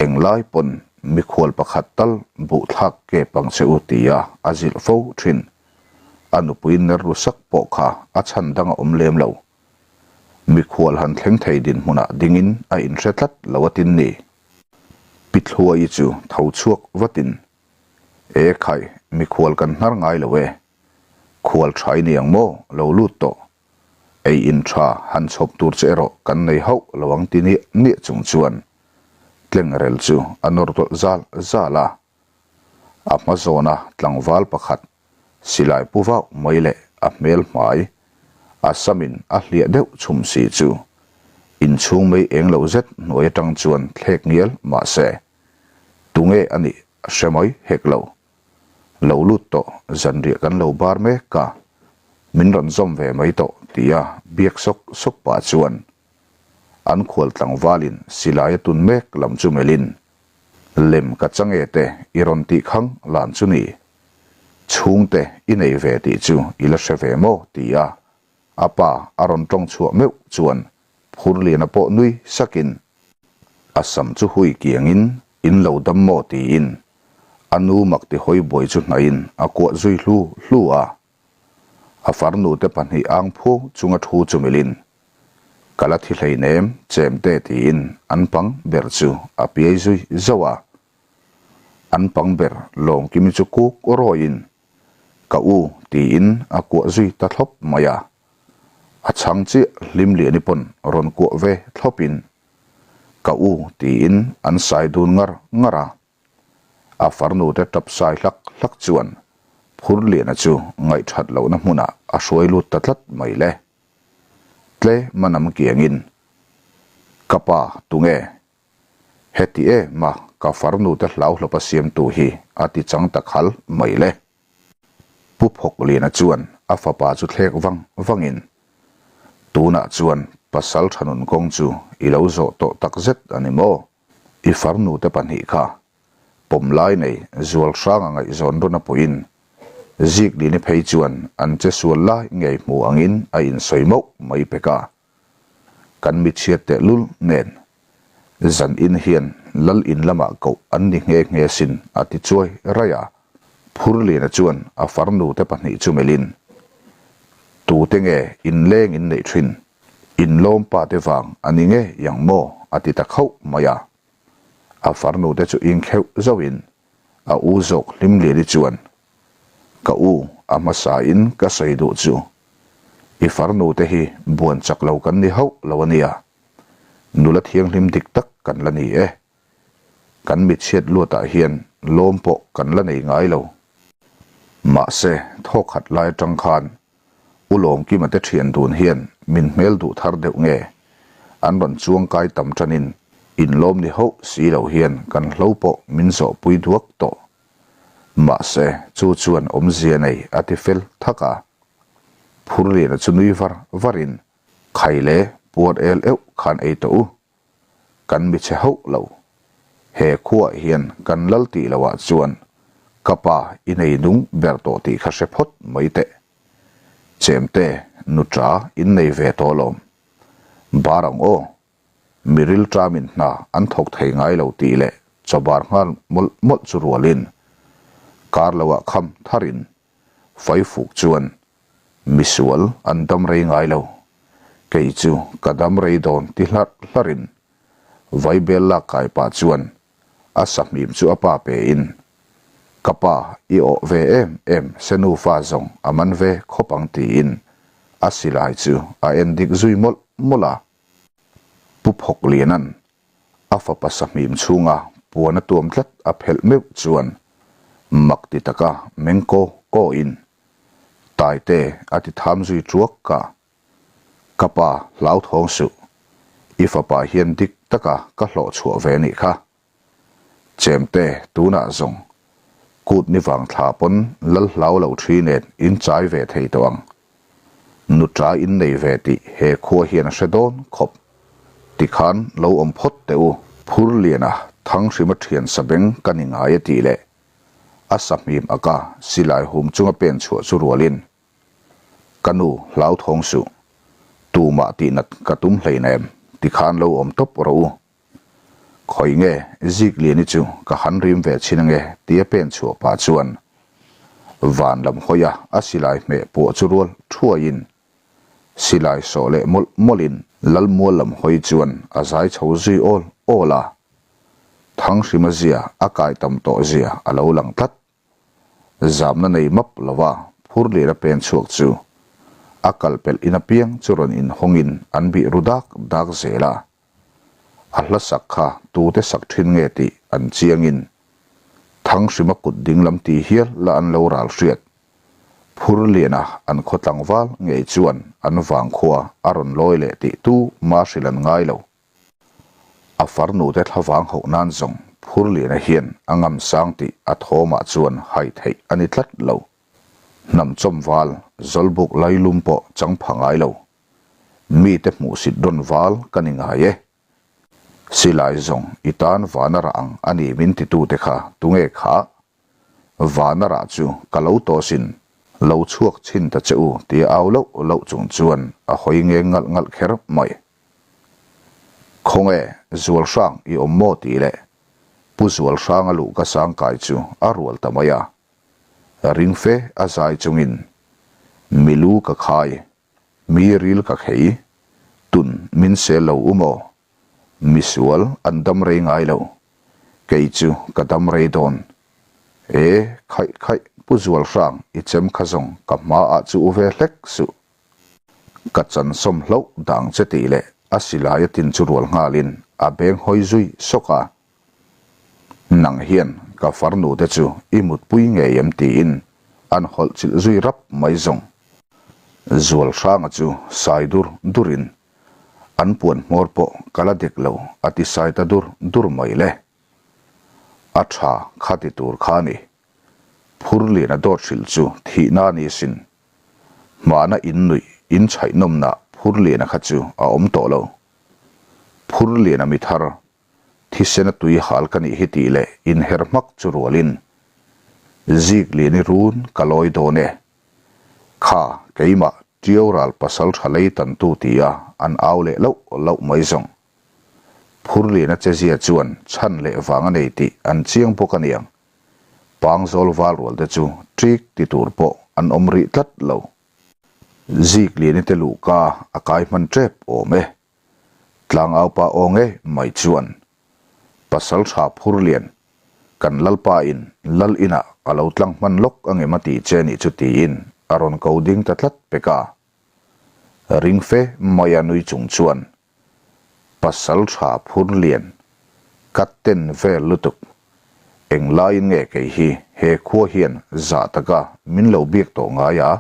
Englai pawn mikhual pakhat tal buh thlak kep ang che u tia a zilh fo thin. A nupui ner ru sak pawh kha a chhan dang a awm lem lo. Mikhual han thleng thei dinhmunah dingin a inhre tlat lo a tin ni. Pi Thluai chu tho chhuak vatin, E khai, mikhual kan hnar ngai lo e. Khual tha i ni ang maw? Lo lut tawh. Ei in tha han chhawp tur che erawh kan nei hauh lo ang ti niah niah chung chuan tlengrel chu a nawr tawlh zal zal a. A hma zawna tlangval pakhat silai pu vauh mai leh a hmel hmai a samin a hliah deuh chhum si chu inchhung mei eng lo zet hnuai atang chuan thlek ngial mahse tunge a nih a hre mai hek lo. Lo lut tawh, zanriah kan lo bar mek a, min rawn zawm ve mai tawh tia biak sawk sawk pah chuan an khual tlangvalin silai a tun mek lam chu melhin, Lem ka chang e te i rawn tih khang lan chu ni, chhungte i nei ve tih chu i la hre ve maw tia a pa a rawn tawng chhuah meuh chuan Phurliana pawh nui sakin a sam chu hui kiangin in lo dam maw tiin a nu mak ti hawi buai chu hnaihin a kuah zui hlu hlu a. A farnute pahnih ang phu chunga thu chu milhin, Ka la thi hleinem chemte tiin an pang ber chu a piai zui zauh a. An pang ber Lawngkimi chu kuk rawiin, Ka u tiin a kuah zui ta thlawp mai a. A chhang chiah Hlimliani pawn rawn kuah ve thlawpin, Ka u tiin an sai dun ngar ngar a. A farnute tap sai hlak hlak chuan Phurliana chu ngaihthat lohna hmunah a hruai lut ta tlat mai le. Tle manam kiangin, Ka pa, tunge? Heti em a ka farnute hlauhlawpa siamtu hi a ti chang ta khal mai le. Pu Phawkliana chuan a fapa chu thlek vang vangin, Tunah chuan pasal tha nun kawng chu i lo zawh tawh takzet a ni maw? I farnute pahnih kha pawm lai nei zual hranga ngaihzawn rawn a puiin Ziklini phei chuan an che sual lai ngei hmu angin a insawi mauh mai pek a. Kan michhiat tehlul nen Zan in hian lal in lamah koh an ni nghe nghe sin a ti chuai raih a. Phurliana chuan a farnu te pahnih chu melhin, Tute nge inleng in neih thin? In lawm pa te vang a ni nge yang maw a ti ta khauh mai a. A farnu te chu inkheuh zauhin a u zawk Hlimliani chuan, Ka u, a hmasa in ka sawi duh chu. I farnu te hi buan chak lo kan ni hauh lo a nia. Nula thianghlim dik tak kan la ni e. Kan mitchhiat luatah hian lawm pawh kan la nei ngai lo. Mahse, thawkhat lai atang khan U Lawmkima te thian dun hian min hmel duh thar deuh nge? An rawn chuang kai tam tanin inlawm ni hauh si lo hian kan hlo pawh min zawhpui duak tawh. Mahse, chu chuan awmzia nei a ti fel thak a. Phurliana chu nui var varin, Khai le, puar el euh khan ei tawh u. Kan mi che hauh lo. He khuaah hian kan lal tih loh ah chuan ka pa i nei nung ber tawh tih kha hre phawt mai teh. Chemte, nuṭa in nei ve tawh alawm. Bar ang aw. Mi rilṭamin hna an thawk thei ngai lo tih leh chaw bar nghal mawlh mawlh chu rualin kar loah kham tharin Faifuk chuan, Misual an dam rei ngai lo. Kei chu ka dam rei dawn ti hlarh hlarhin Vaibel lak kai pah chuan a sahmim chu a pa pein, Ka pa, i awh ve em em se nufa zawng a man ve khawp ang tiin a silai chu a en dik zui mawlh mawlh a. Pu Phawkliana'n A fapa sahmim chhunga puan a tuam tlat a phelh meuh chuan mak ti taka meng kaw kawin Taite a ti tham zui ṭuak ka. Ka pa hlauthawng suh, i fapa hian dik taka ka hlawh chhuah ve nih kha. Chemte tunah zawng kut ni vang thla pawn lal hlau lo ṭhi nen in chai ve thei tawh ang. Nuṭa in nei ve tih he khua hian a hre dawn khawp. Tikhan lo awm phawt teh u. Phurliana Thanghrima ṭhian sabeng ka ni ngai a tih leh a sahmim aka silai hum chunga pen chhuah chu rualin, Ka nu hlauthawng suh, tumah tihnat ka tum hleinem, tikhan lo awm tawp rawh u. Khawi nge Zikliani chu ka han rim ve chhin ange tia pen chhuah pah chuan van lam hawia a silai hmeh puah chu rual thuaiin silai sawh leh mawlh mawlhin Lalmual lam hawi chuan a zai chho zui awl awl a. Thanghrima zia a kai tam tawh zia a lo lang tlat. Zamna nei map lova Phurliana pen chhuak chu a kal pelh in apiang chu rawn inhawngin an bih ru dak dak zel a. A hla sak kha tute sak thin nge tih an chiangin Thanghrima kut dinglam ti hial la an lo ral hriat. Phurliana an khaw tlangval ngei chuan an vangkhua a rawn lawi leh tih tu mah hrilh an ngai lo. A farnute thlavang hauh nan zawng Phurliana hian a ngam sang tih a thawmah chuan hai theih a ni tlat lo. Hnam chawm val, zawlbuk lailum pawh chang pha ngai lo. Mite hmuhsit rawn val ka ni ngai e. Silai zawng i tan vana rah ang a ni min titute kha tunge khah? Vana rah chu ka lo tawsin lo chhuak chhin ta che u tia au loh loh chung chuan a hawi nge ngalh ngalh kher mai. Khawnge, Zualhrang i awm maw tih leh Pu Zualhranga luh ka sangkai chu a rual ta mai a. Ring fe a zai chungin, Mi lu ka khai, mi ril ka khei, tun min sel lo u maw? Misual an dam rei ngai lo, kei chu ka dam rei dawn. E, khaih khaih Pu Zualhrang i chem kha zawng ka hmaah chu u ve hlek suh. Ka chan sawm hlauh dang che tih leh a silai a tin chu rual nghalin a beng hawi zui sawk a. Nang hian ka farnu te chu i mutpui ngei em tiin an hawlh chilh zui rap mai zawng. Zual hranga chu sai dur durin an puan hmawr pawh ka la dek lo a ti sai ta dur dur mai le. A tha kha ti tur kha a ni. Phurliana dawt hrilh chu thihna a ni sin. Hmana in nuih in chhaih nawmna Phurliana kha chu a awm tawh lo. Phurliana mi thar, thisena tui hal ka nih hi tih leh inher hmak chu rualin, Zikliani run ka lawi dawn e. Kha keimah Tiau ral pasal tha lei tantu tia an au leh loh loh mai zawng. Phurliana chezia chuan chhan leh vang a nei tih an chiang bawk aniang. Pangzawl val rual te chu ṭik ti tur pawh an awm rih tlat lo. Zikliani te luhka a kai hman tep awm e. Tlangaupa aw ngei mai chuan Pasal tha Phurlian, kan Lalpa in Lal inah a lo tlang hman lawk angem a tih che nih chu tiin a rawn ko ding ta tlat pek a. Ring fe maia nui chung chuan Pasal tha Phurlian, ka ten vel lutuk. Englaiin nge kei hi he khua hian zah taka min lo biak tawh ngai a?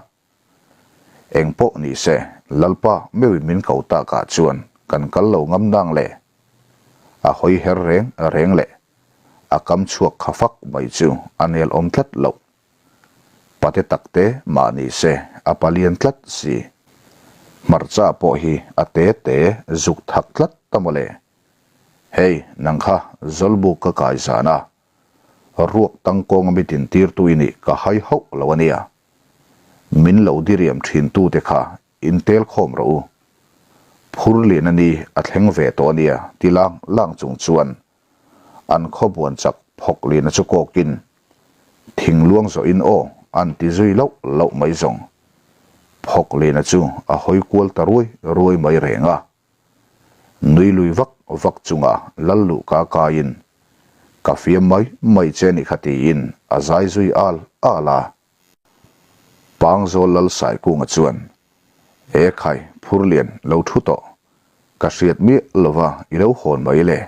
Eng pawh ni se, Lalpa meuhin min ko takah chuan kan kal lo ngam nang le. A hawi her reng reng leh a kam chhuak kha fak mai chu a nel awm tlat loh. Pate takte mah ni se a palian tlat si. Hmarcha pawh hi a te te zuk thak tlat ta mawle. Hei, nang kha Zawlbuk ka kai zan a, ruak tangkawnga mi tintirtu i nih ka hai hauh lo a nia. Min lo diriam thin tute kha in tel khawm rawh u. Phur lian a ni a thleng ve tawh a nia ti lang lang chung chuan an khaw buan chak phawk liana chu kawkin thing luang zawh in aw an ti zui loh loh mai zawng. Phawk liana chu a hawi kual ta ruai ruai mai reng a. Nui lui vak vak chunga lal luh ka kaiin, Ka fiam mai mai che ni kha tiin a zai zui al al a. Pangzawl lal Saikunga chuan, E khai, Phurlian, lo thu tawh. Ka hriat miah lova i lo hawn mai le.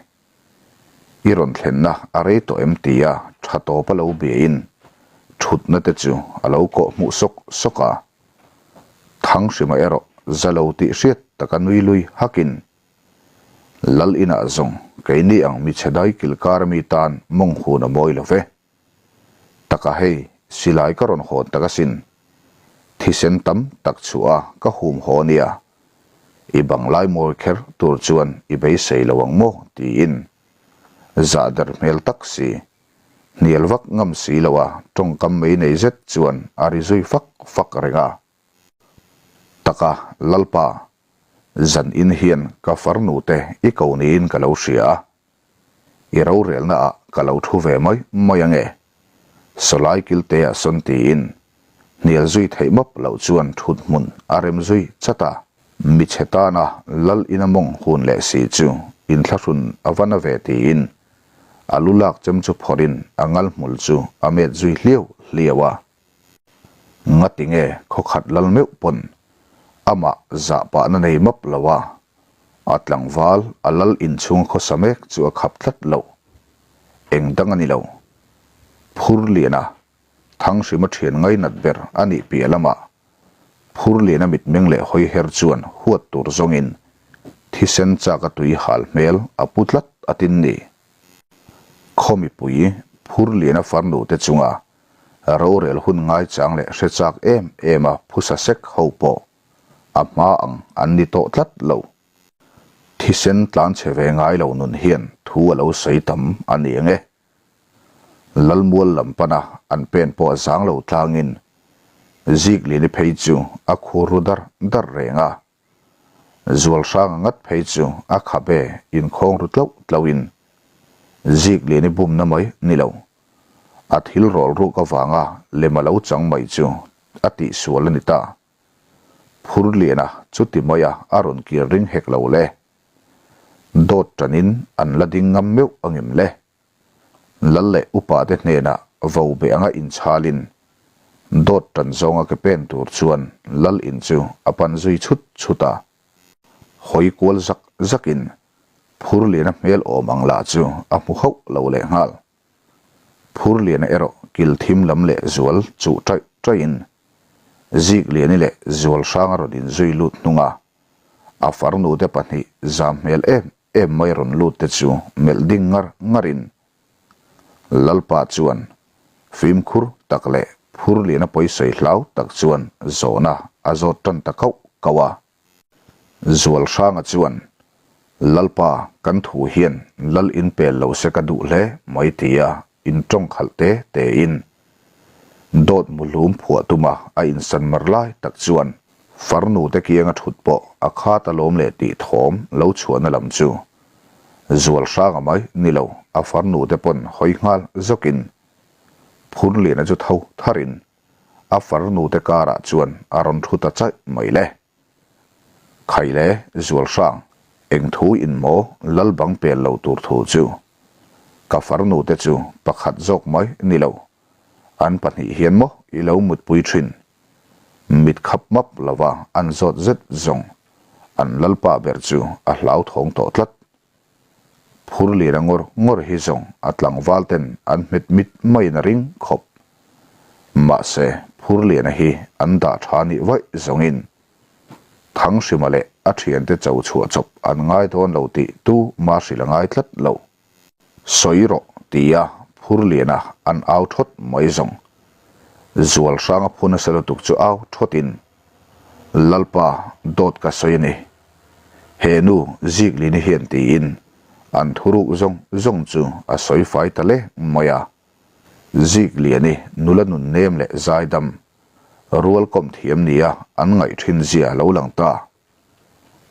I rawn thlenna a rei tawh em tia tha tawpa lo biain thutna te chu a lo kawh hmuh sawk sawk a. Thanghrima erawh za lo tih hriat taka nui lui hakin, Lal inah zawng keini ang michhe dai kilkar mi tan mawng hun a mawi lo ve. Taka hei, silai ka rawn hawn tak asin. Thisen tam tak chhuah a ka hum haw nia. I banglai mawi kher tur chuan i beisei lo ang maw? tiin zahder hmel tak si Hnial vak ngam si lo a, tawngkam mei nei zet chuan a ri zui fak fak reng a. Taka, Lalpa, zan in hian ka farnu te i ko niin ka lo hria a, i rorelna ah ka lo thu ve mai mai ange. Sawlai kilte ah sawn tiin hnial zui theih map loh chuan thut hmun a rem zui chat a. Michhe tana Lal ina mawng hun leh si chu inthlahrun a va na ve tiin A lu lak chem chu phawrhin a ngal hmul chu a met zui hliau hliau a. Ngati nge khawkhat lal meuh pawn amah zah pahna nei map lo a, a tlangval a lal inchhung khawsa mek chu a khap tlat lo. Eng dang a ni lo. Phurliana Thanghrima thian ngainat ber a nih piah lamah Phurliana mitmeng leh hawi her chuan huat tur zawngin thisen chak a tui hal hmel a pu tlat a tin ni. Khaw mipui Phurliana farnu te chunga rorel hun ngaichang leh hre chak em em a phusa sek ho pawh a hma ang an ni tawh tlat lo. Thisen tlan chhe ve ngai lo nun hian thu a lo sawi tam a ni ang e. Lalmual lam pana an pen pawh a zang lo tlangin Zikliani phei chu a khur ru dar dar reng a. Zualhranga ngat phei chu a khabe inkhawng ru tlauh tlauhin Zikliani bumna mai ni lo, a thil rawl ruk avanga lem a lo chang mai chu a tihsual a ni ta. Phurliana chuti maia a rawn kir ring hek lo le. Dawt tanin an la ding ngam meuh angem le? Lal leh upa te hnenah vo be anga inchhalin dawt tan zawnga ke pen tur chuan Lal in chu a pan zui chhut chhut a. Hawi kual zak zakin Phurliana hmel awm ang lah chu a hmu hauh lo lehnghal. Phurliana erawh kil thim lam leh zual chuh taih taihin Zikliani leh Zualhranga rawn inzui lut hnung a, a farnute pahnih zam hmel em em mai rawn lut te chu melh ding ngar ngar in Lalpa chuan fimkhur tak leh phur lian a pawisawi hlau tak chuan zawhna a zawt tan ta kauh kauh a. Zualhranga chuan Lalpa kan thu hian Lal in pel lo se ka duh hle mai tia in tawng khalh te te in dawt muhlum phuah tuma a insan mar lai tak chuan farnu te kianga thut pawh a khat alawm leh tih thawm lo chhuahna lam chu Zualhranga mai ni lo a farnu te pawn hawi nghal zawkin Phurliana chu tho tharin. A farnute karah chuan a rawn thu ta chaih mai le. Khaile Zualhrang, eng thu in maw lal bang pel lo tur thu chu? Ka farnute chu pakhat zawk mai ni lo. An pahnih hian maw i lo mutpui thin? Mit khap map lova an zawt zet zawng an lalpa ber chu a hlauthawng tawh tlat. Phur lian a ngawr ngawr hi zawng a tlangval ten an hmet mit maiin a ring khawp. Mahse, phur liana hi an dah tha nih vaih zawngin Thanghrima leh a thiante cho chhuah chawp an ngai dawn lo tih tu mah hrilh a ngai tlat lo. Sawi rawh tia phur liana an au thawt mai zawng. Zual hranga phu nasa lutuk chu au thawtin Lalpa dawt ka sawi a ni. He nu Ziklini hian tiin an thuruk zawng zawng chu a sawi fai ta leng mai a. Zikliani nula nun nem leh zaidam, rual kawm thiam nia an ngaih thin zia lo lang ta.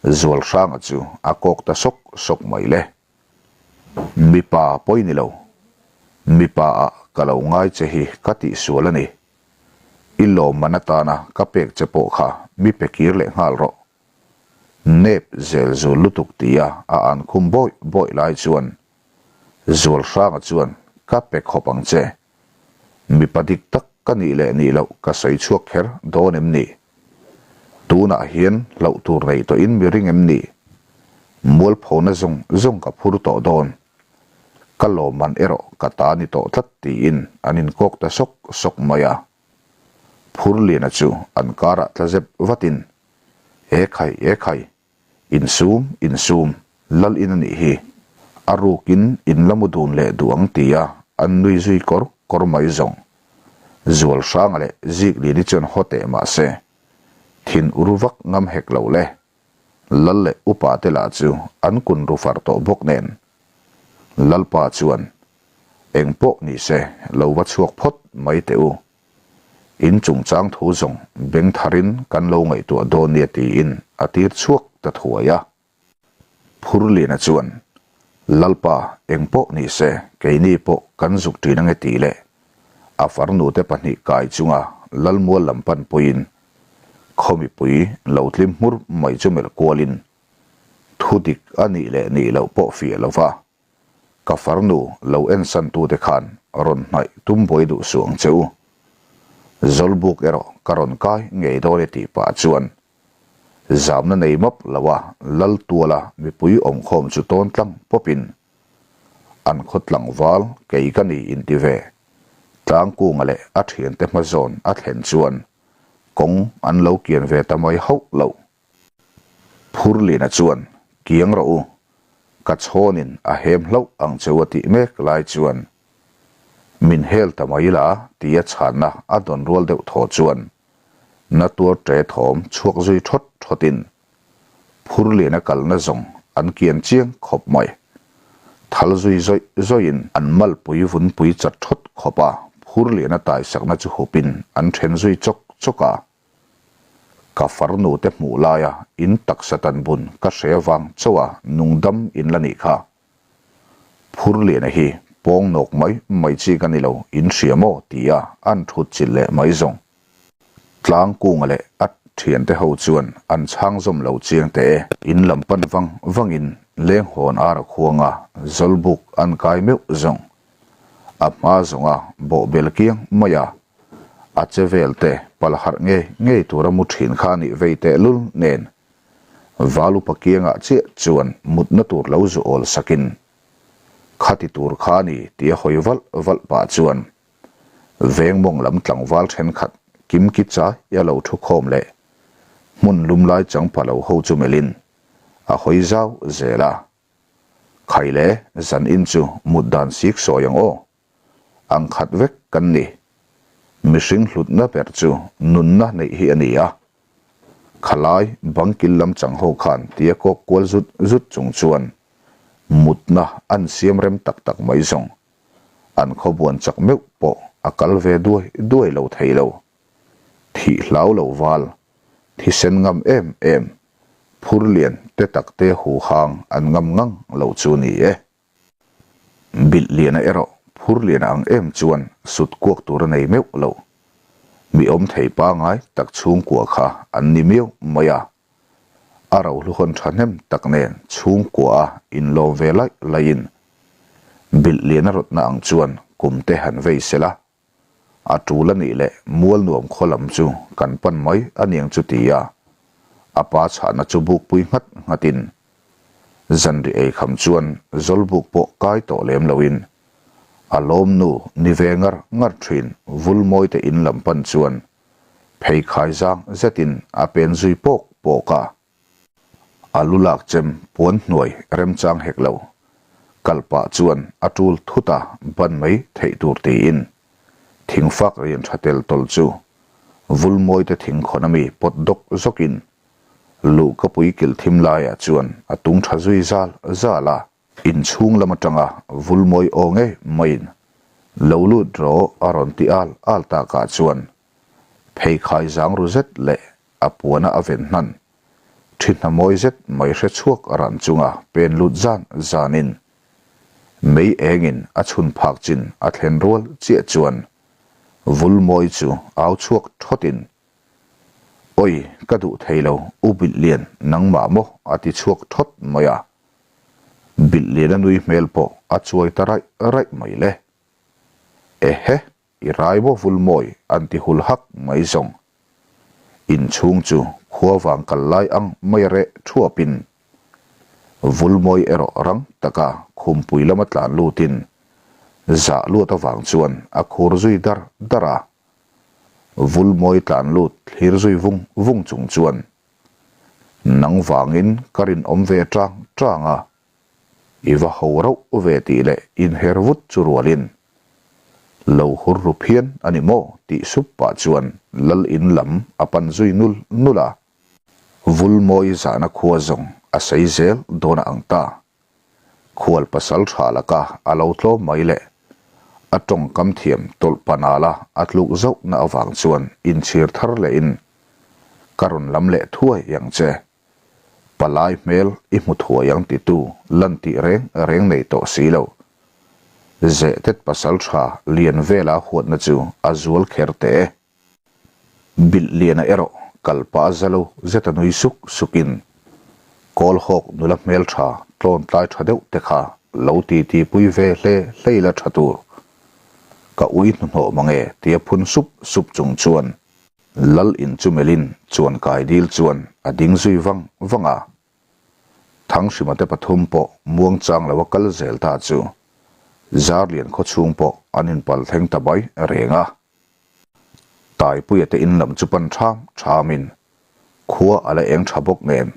Zualhranga chu a kawk ta sawk sawk mai le. Mipa pawi ni lo. Mipa ah ka lo ngai che hi ka tihsual a ni. I lawmman atana ka pek che pawh kha mi pe kir leh nghal rawh. Nep zel zul lutuk tia a an khum bawih bawih lai chuan Zualhranga chuan ka pe khawp ang che. Mipa dik tak ka nih leh nih loh ka sawi chhuak kher dawn em ni? Tunah hian hlauh tur nei tawhin mi ring em ni? Mualphona zawng zawng ka phur tawh dawn. Ka lawmman erawh ka ta ni tawh tlat tiin an inkawk ta sawk sawk mai a. Phurliana chu an karah tla zep vatin, E khai, e khai, insum, insum, lal in a nih hi. A rukin in la mu dun leh duh ang tia an nui zui kawr kawr mai zawng. Zualhranga leh Ziklini chuan haw teh mah se, thin ur vak ngam hek lo le. Lal leh upa te lah chu an kun ru far tawh bawk nen. Lalpa chuan, Eng pawh ni se, lo va chhuak phawt mai teh u. In chungchang thu zawng beng tharin kan lo ngaihtuah dawn nia tiin a tir chhuak ta thuai a. Phurliana chuan, Lalpa, eng pawh ni se, keini pawh kan zuk ṭin ange tih leh a farnute pahnih kai chunga Lalmual lam pan puiin khaw mipui lo tlim hmur mai chu melh kualin thu dik a nih leh nih loh pawh fiah lo va, ka farnu lo ensantute khan rawn hnaih tum buai duh suh ang che u. Zawlbuk erawh ka rawn kai ngei dawn e tih pah chuan Zamna nei map lo a lal tuala mipui awmkhawm chu tawn tlang pawpin an khaw tlangval kei ka ni inti ve. Tlangkunga leh a thiante hma zawn a thlen chuan kawng an lo kian ve ta mai hauh lo. Phurlina chuan kiang rawh u, ka chhawnin a hem hlauh ang cheu a tih mek lai chuan min hel ta mai la tia chhanna a dawn rual deuh thaw chuan Na tuar ṭe thawm chhuak zui ṭhawt ṭhawtin Phurliana kalna zawng an kian chiang khawp mai. Thal zui zawih zawihin an malpui vunpui chat ṭhawt khawp a, Phurliana taisakna chu hupin an ṭhen zui chawk chawk a. Ka farnu te hmuh laia in taksa tan bun ka hre vang chauh a nungdam in la nih kha. Phurliana hi pawng nawk mai mai chi ka ni lo, in hria maw? tia an thut chilh leh mai zawng. Tlangkunga leh a thiante ho chuan an chhang zawm lo chiang teh e. In lam pan vang vangin lenghawn ar a khuanga zawlbuk an kai meuh zawng. A hma zawnga bawhbel kiang mai a, a che vel te pal harh ngei ngei tura mu thin kha a nih vei tehlul nen Valupa kiangah chiah chuan mutna tur lo zu awl sakin, Khati tur kha a ni tia hawi valh valh pah chuan veng mawng lam tlangval thenkhat kimki chai a lo thu khawm leh hmun lum lai chang pa lo ho chu melhin a hawi zau zel a. Khaile zan in chu mut dan sik sawi ang aw. Ang khat vek kan ni. Mihring hlutna ber chu nunna neih hi a ni a. Khalai bangkil lam chang ho khan tia kawk kual zut zut chung chuan mutna an siam rem tak tak mai zawng. An khawbuan chak meuh pawh a kal ve duai duai lo thei lo. Thih hlau lo val, thisen ngam em em, phur lian te tak te hu hang an ngam ngang lo chu ni e. Bilh liana erawh phur liana ang em chuan sut kuak tur a nei meuh lo. Mi awm thei pangai tak chhungkua kha an ni miau mai a. A rohlu hawn thahnem tak nen chhungkua a inlawm ve laih laihin bilh lian a rawtna ang chuan kum te han vei sel a. A tul a nih leh mual nuam khaw lam chu kan pan mai a niang chu ti a, a pa chhahna chu bukpui nghat nghatin zanri eikham chuan zawlbuk pawh kai tawh lem loin a lawmnu ni ve ngar ngar thin Vulmawite in lam pan chuan pheikhai zang zetin a pen zui pawk pawk a. A lu lak chem puan hnuai remchang hek lo. Kal pah chuan a tul thut a ban mai theih tur tiin thingfak rian tha tel tawl chu Vulmawite thing khawn ami pawt dawk zawkin luhkapui kil thim laiah chuan a tung tha zui zal zal a. Inchhung lam atanga Vulmawi aw ngei maiin lo lut rawh a rawn ti al al takah chuan pheikhai zang ru zet leh a puana a ven hnan. Thi hna mawi zet mai hre chhuak a ran chunga pen lut zan zanin mei engin a chhun phak chin a thlen rual chiah chuan Vulmawi chu au chhuak thawtin, Awi, ka duh thei lo, U Bilhlian, nangmah maw? a ti chhuak thawt mai a. Bilhliana nui hmel pawh a chuai ta raih raih mai le. Ehe! I rai maw Vulmawi an ti hul hak mai zawng. Inchhung chu khua vang kal lai ang mai a reh thuapin Vulmawi erawh rang taka khumpui lama tlan lutin zah luat avang chuan a khur zui dar dar a. Vulmawi tlan lut thlir zui vung vung chung chuan nang vangin ka rinawm ve tang tang a. I va ho rauh ve tih leh inher vut chu rualin lo hur ru phian a ni maw tih sup pah chuan lal in lam a pan zui nul nul a. Vulmawi zahna khua zawng a sei zel dawn a ang ta. Khual pasal tha laka a lo tlawm mai leh a tawngkam thiam tawlh panala a tluk zauhna avang chuan inchhir thar lehin ka rawn lam leh thuai ang che. Palai hmel i hmu thuai ang titu lan tih reng reng nei tawh si lo. Zehtet pasal tha lian vela huatna chu a zual kher teh e. Bilh liana erawh kal pah za lo zeta nui suk sukin Kawlhawk nula hmel tha tlawn tlai tha deuh te kha lo titi pui ve hle hlei la tha tur. Ka ui hnuhnawh mange tia phun sup sup chung chuan Lal in chu melhin chuan kai dil chuan a ding zui vang vang a. Thanghrima te pathum pawh muangchang lo a kal zel ta chu Zarlian khawchhung pawh an inpal thleng ta mai reng a. Taipuia te in lam chu pan ṭham ṭhamin khua a la eng ṭha bawk nen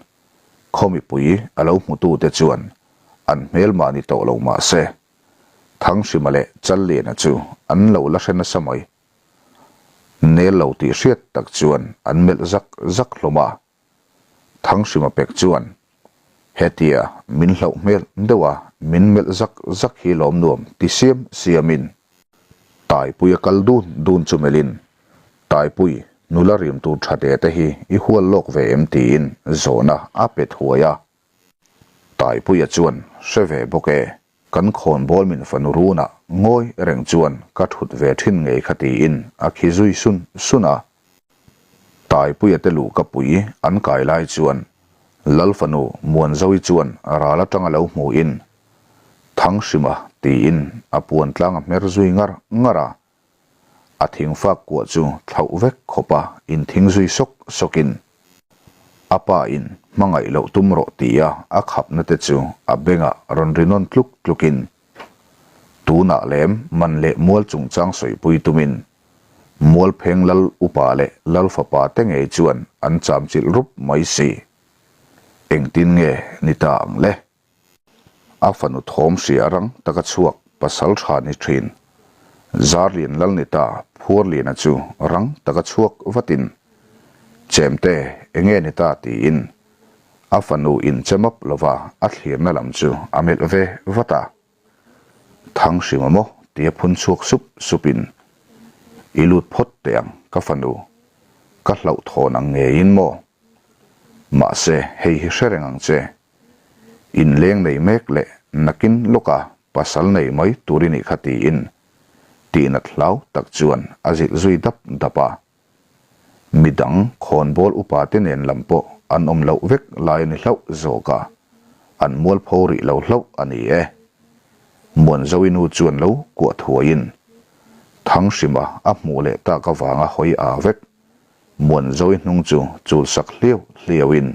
khaw mipui a lo hmutute chuan an hmelmah ni tawh lo mah se Thanghrima leh Challiana chu an lo la hre nasa mai. Nel lo tih hriat tak chuan an melh zak zak hlawm a. Thanghrima pek chuan, Hetia min hlauh hmel deuh a, min melh zak zak hi lawm nuam ti siam siamin Taipui a kal dun dun chu melhin, Taipui, nula rim tur tha te te hi i hual lawk ve em tiin zawhna a pe thuai a. Taipuia chuan, Hre ve bawk e, Kan khawnbawl min fanu runah ngawi reng chuan ka thut ve thin ngei kha tiin a khi zui sun sun a. Taipuia te luhka pui an kai lai chuan Lal fanu Muanzoi chuan ral atanga lo hmuhin Thanghrima tiin a puan tlang a hmer zui ngar ngar a. A thingfak kuah chu thlauh vek khawpa inthing zui sawk sawkin a pa in hmangaih loh tum rawh tia a khapna te chu a bengah rawn ri nawn tluk tlukin tunah lem man leh mual chungchang sawipui tumin Mualpheng lal upa leh lal fapa te ngei chuan an chamchilh rup mai si. Engtin nge ni ta ang le? A fanu thawm hria rang taka chhuak pasal tha ni thin. Zarlian Lalnita Phuarliana chu rang taka chhuak vatin, Chemte, enge ni ta tiin a fanu in che map lova a thlirna lam chu a melh ve vat a. Thanghrima maw tia phun chhuak sup supin, I lut phawt teh ang ka fanu, ka hlauhthawn ang ngeiin maw? Mahse hei hi hre reng ang che, Inleng nei mek leh nakin lawka pasal nei mai tur i nih kha tiin tihnat hlau tak chuan a zilh zui dap dap a. Midang khawnbawl upate nen lam pawh an awm loh vek lai a ni hlauh zawk a, an mualpho rih lo hlauh a ni e. Muanzoi nu chuan lo kuah thuaiin Thanghrima a hmuh leh tak avanga hawi aa vek Muanzoi hnung chu chul sak hliau hliauin,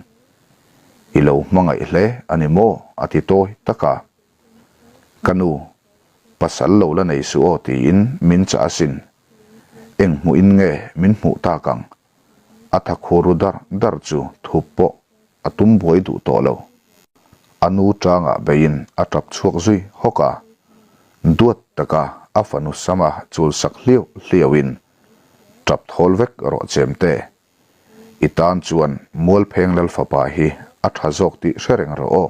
I lo hmangaih hle a ni maw? a ti tawi tak a. Ka nu, pasal lo la nei suh aw tiin min chah asin. Eng hmuhin nge min hmuh tak ang? A tha khur ru dar dar chu thup pawh a tum buai duh tawh lo. A nu tangah beiin a tap chhuak zui hawk a. Duat taka a fanu sama chul sak hliau hliauin tap thawl vek rawh chem te. I tan chuan Mualpheng Lalfapa hi a tha zawk tih hre reng rawh aw.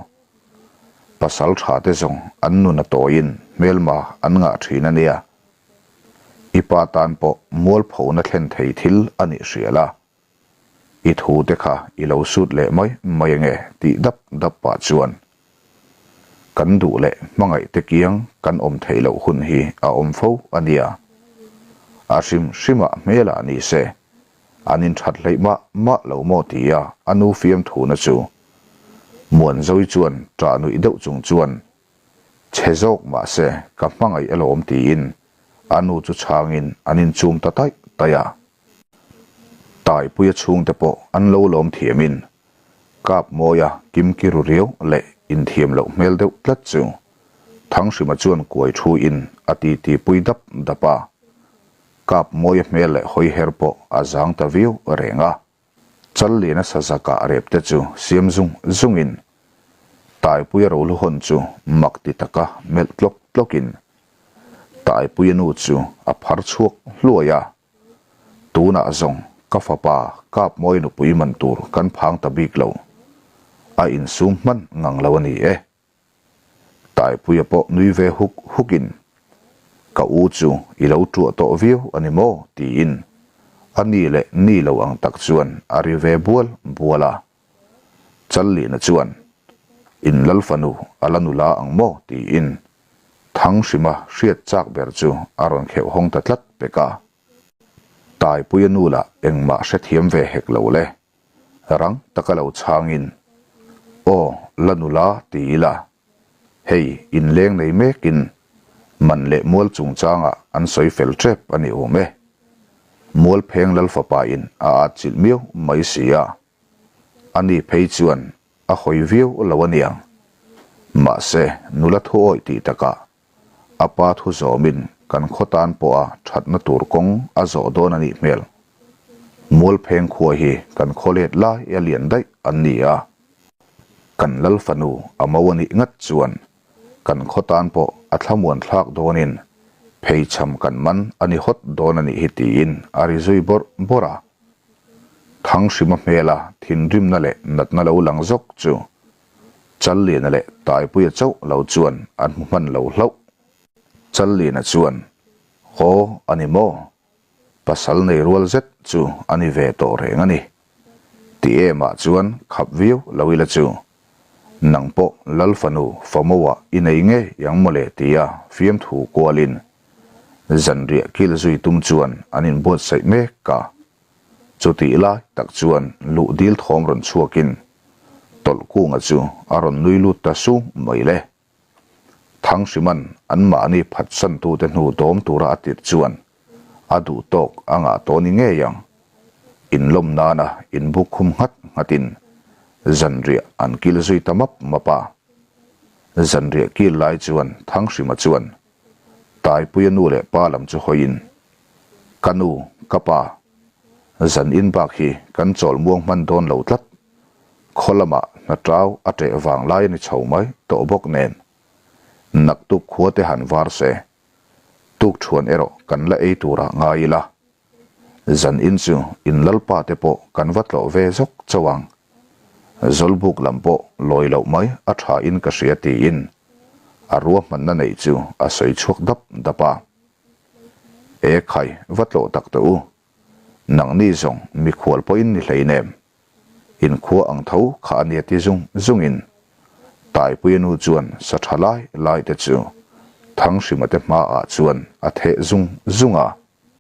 Pasal tha te zawng an nun a tawiin hmelma an ngah thin a nia. I pa tan pawh mualphona thlen thei thil a nih hria la. I thu te kha i lo sut leh mai mai ange tih dap dap pah chuan kan duh leh hmangaih te kiang kan awm theih loh hun hi a awm fo a nia. A hrim hrimah hmelah ni se an inthat hleih mah mah lo maw tia a nu fiamthuna chu Muanzoi chuan ṭah nuih deuh chung chuan Chhe zawk mahse ka hmangaih alawm tiin a nu chu chhangin an inchum ta taih taih a. Taipuia chhungte pawh an lo lawm thiamin Kapmawia kimki ru riau leh inthiam loh hmel deuh tlat chu Thanghrima chuan kuai thu in a titi pui dap dap a. Kapmawia hmel leh hawiher pawh a zang ta viau reng a. Challiana sazakah rep te chu siam zung zungin Taipuia rohlu hawn chu mak ti taka melh tlawk tlawkin Taipuia nu chu a phar chhuak hluai a. Tunah zawng ka fapa Kapmawi nupui man tur kan phang ta bik lo. A insum hman ngang lo a ni e. Taipuia pawh nui ve huk hukin, Ka u chu i lo ṭuah tawh viau a ni maw? tiin a ni leh ni lo ang tak chuan a ri ve bual bual a. Challiana chuan, In lal fanu a la nula ang maw? tiin Thanghrima hriat chak ber chu a rawn kheuh hawng ta tlat pek a. Taipuia nu lah engmah hrethiam ve hek lo le. Rang taka lo chhangin, Aw, la nula ti ila, hei inleng nei mekin man leh mual chungchangah an sawi fel tep a ni awm e. Mualpheng Lalfapain a atchilh miau mai si a, ani phei chuan a hawi viau lo a niang. Mahse, nula thu awih tih takah A pa thu zawmin kan khaw tan pawha thatna tur kawng a zawh dawn a nih hmel. Mualpheng khua hi kan khaw let lai a lian daih an ni a. Kan lal fanu a mo a nih ngat chuan kan khaw tan pawh a thlamuan thlak dawnin pheichham kan man a ni hawt dawn a nih hi tiin a ri zui bawrh bawrh a. Thanghrima hmela thinrimna leh natna lo lang zawk chu Challiana leh Taipuia chauh lo chuan an hmu hman lo hlauh. Challiana chuan, Haw a ni maw? Pasal nei rual zet chu a ni ve tawh reng a ni. Ti emah chuan khap viau lo ila chu. Nang pawh Lal fanu Famoa i nei ngei ang mawle tia fiamthu kualin zanriah kil zui tum chuan an inbuatsaih mek a. Chutih lai tak chuan luh dil thawm rawn chhuakin Tawlhkunga chu a rawn nui lut ta sung mai le. Thangsiman anmahni phatsantute hnu dawm tura a tirh chuan a duh tawk a ngah tawh ni ngei ang. Inlawm nana inbuk khum nghat nghatin zanriah an kil zui ta map map a. Zanriah kil lai chuan Thanghrima chuan Taipuia nu leh pa lam chu hawiin, Ka nu, ka pa, zan in bak hi kan chawl muang hman dawn lo tlat. Khaw lamah hna tau a ṭeh vang lai a ni chho mai tawh bawk nen. Naktuk khua te han var se, tukṭhuan erawh kan la ei turah ngai ila. Zan in chu in lalpa te pawh kan va tlawh ve zawk chauh ang. Zawlbuk lam pawh lawi loh mai a tha in ka hria tiin a ruahmanna neih chu a sawi chhuak dap dap a. E khai va tlawh tak teh u. Nangni zawng mikhual pawhin ni hleinem. Inkhua ang tho kha a nia ti zung zungin Taipuia nu chuan sa tha lai lai te chu Thanghrima te hmaah chuan a theh zung zung a.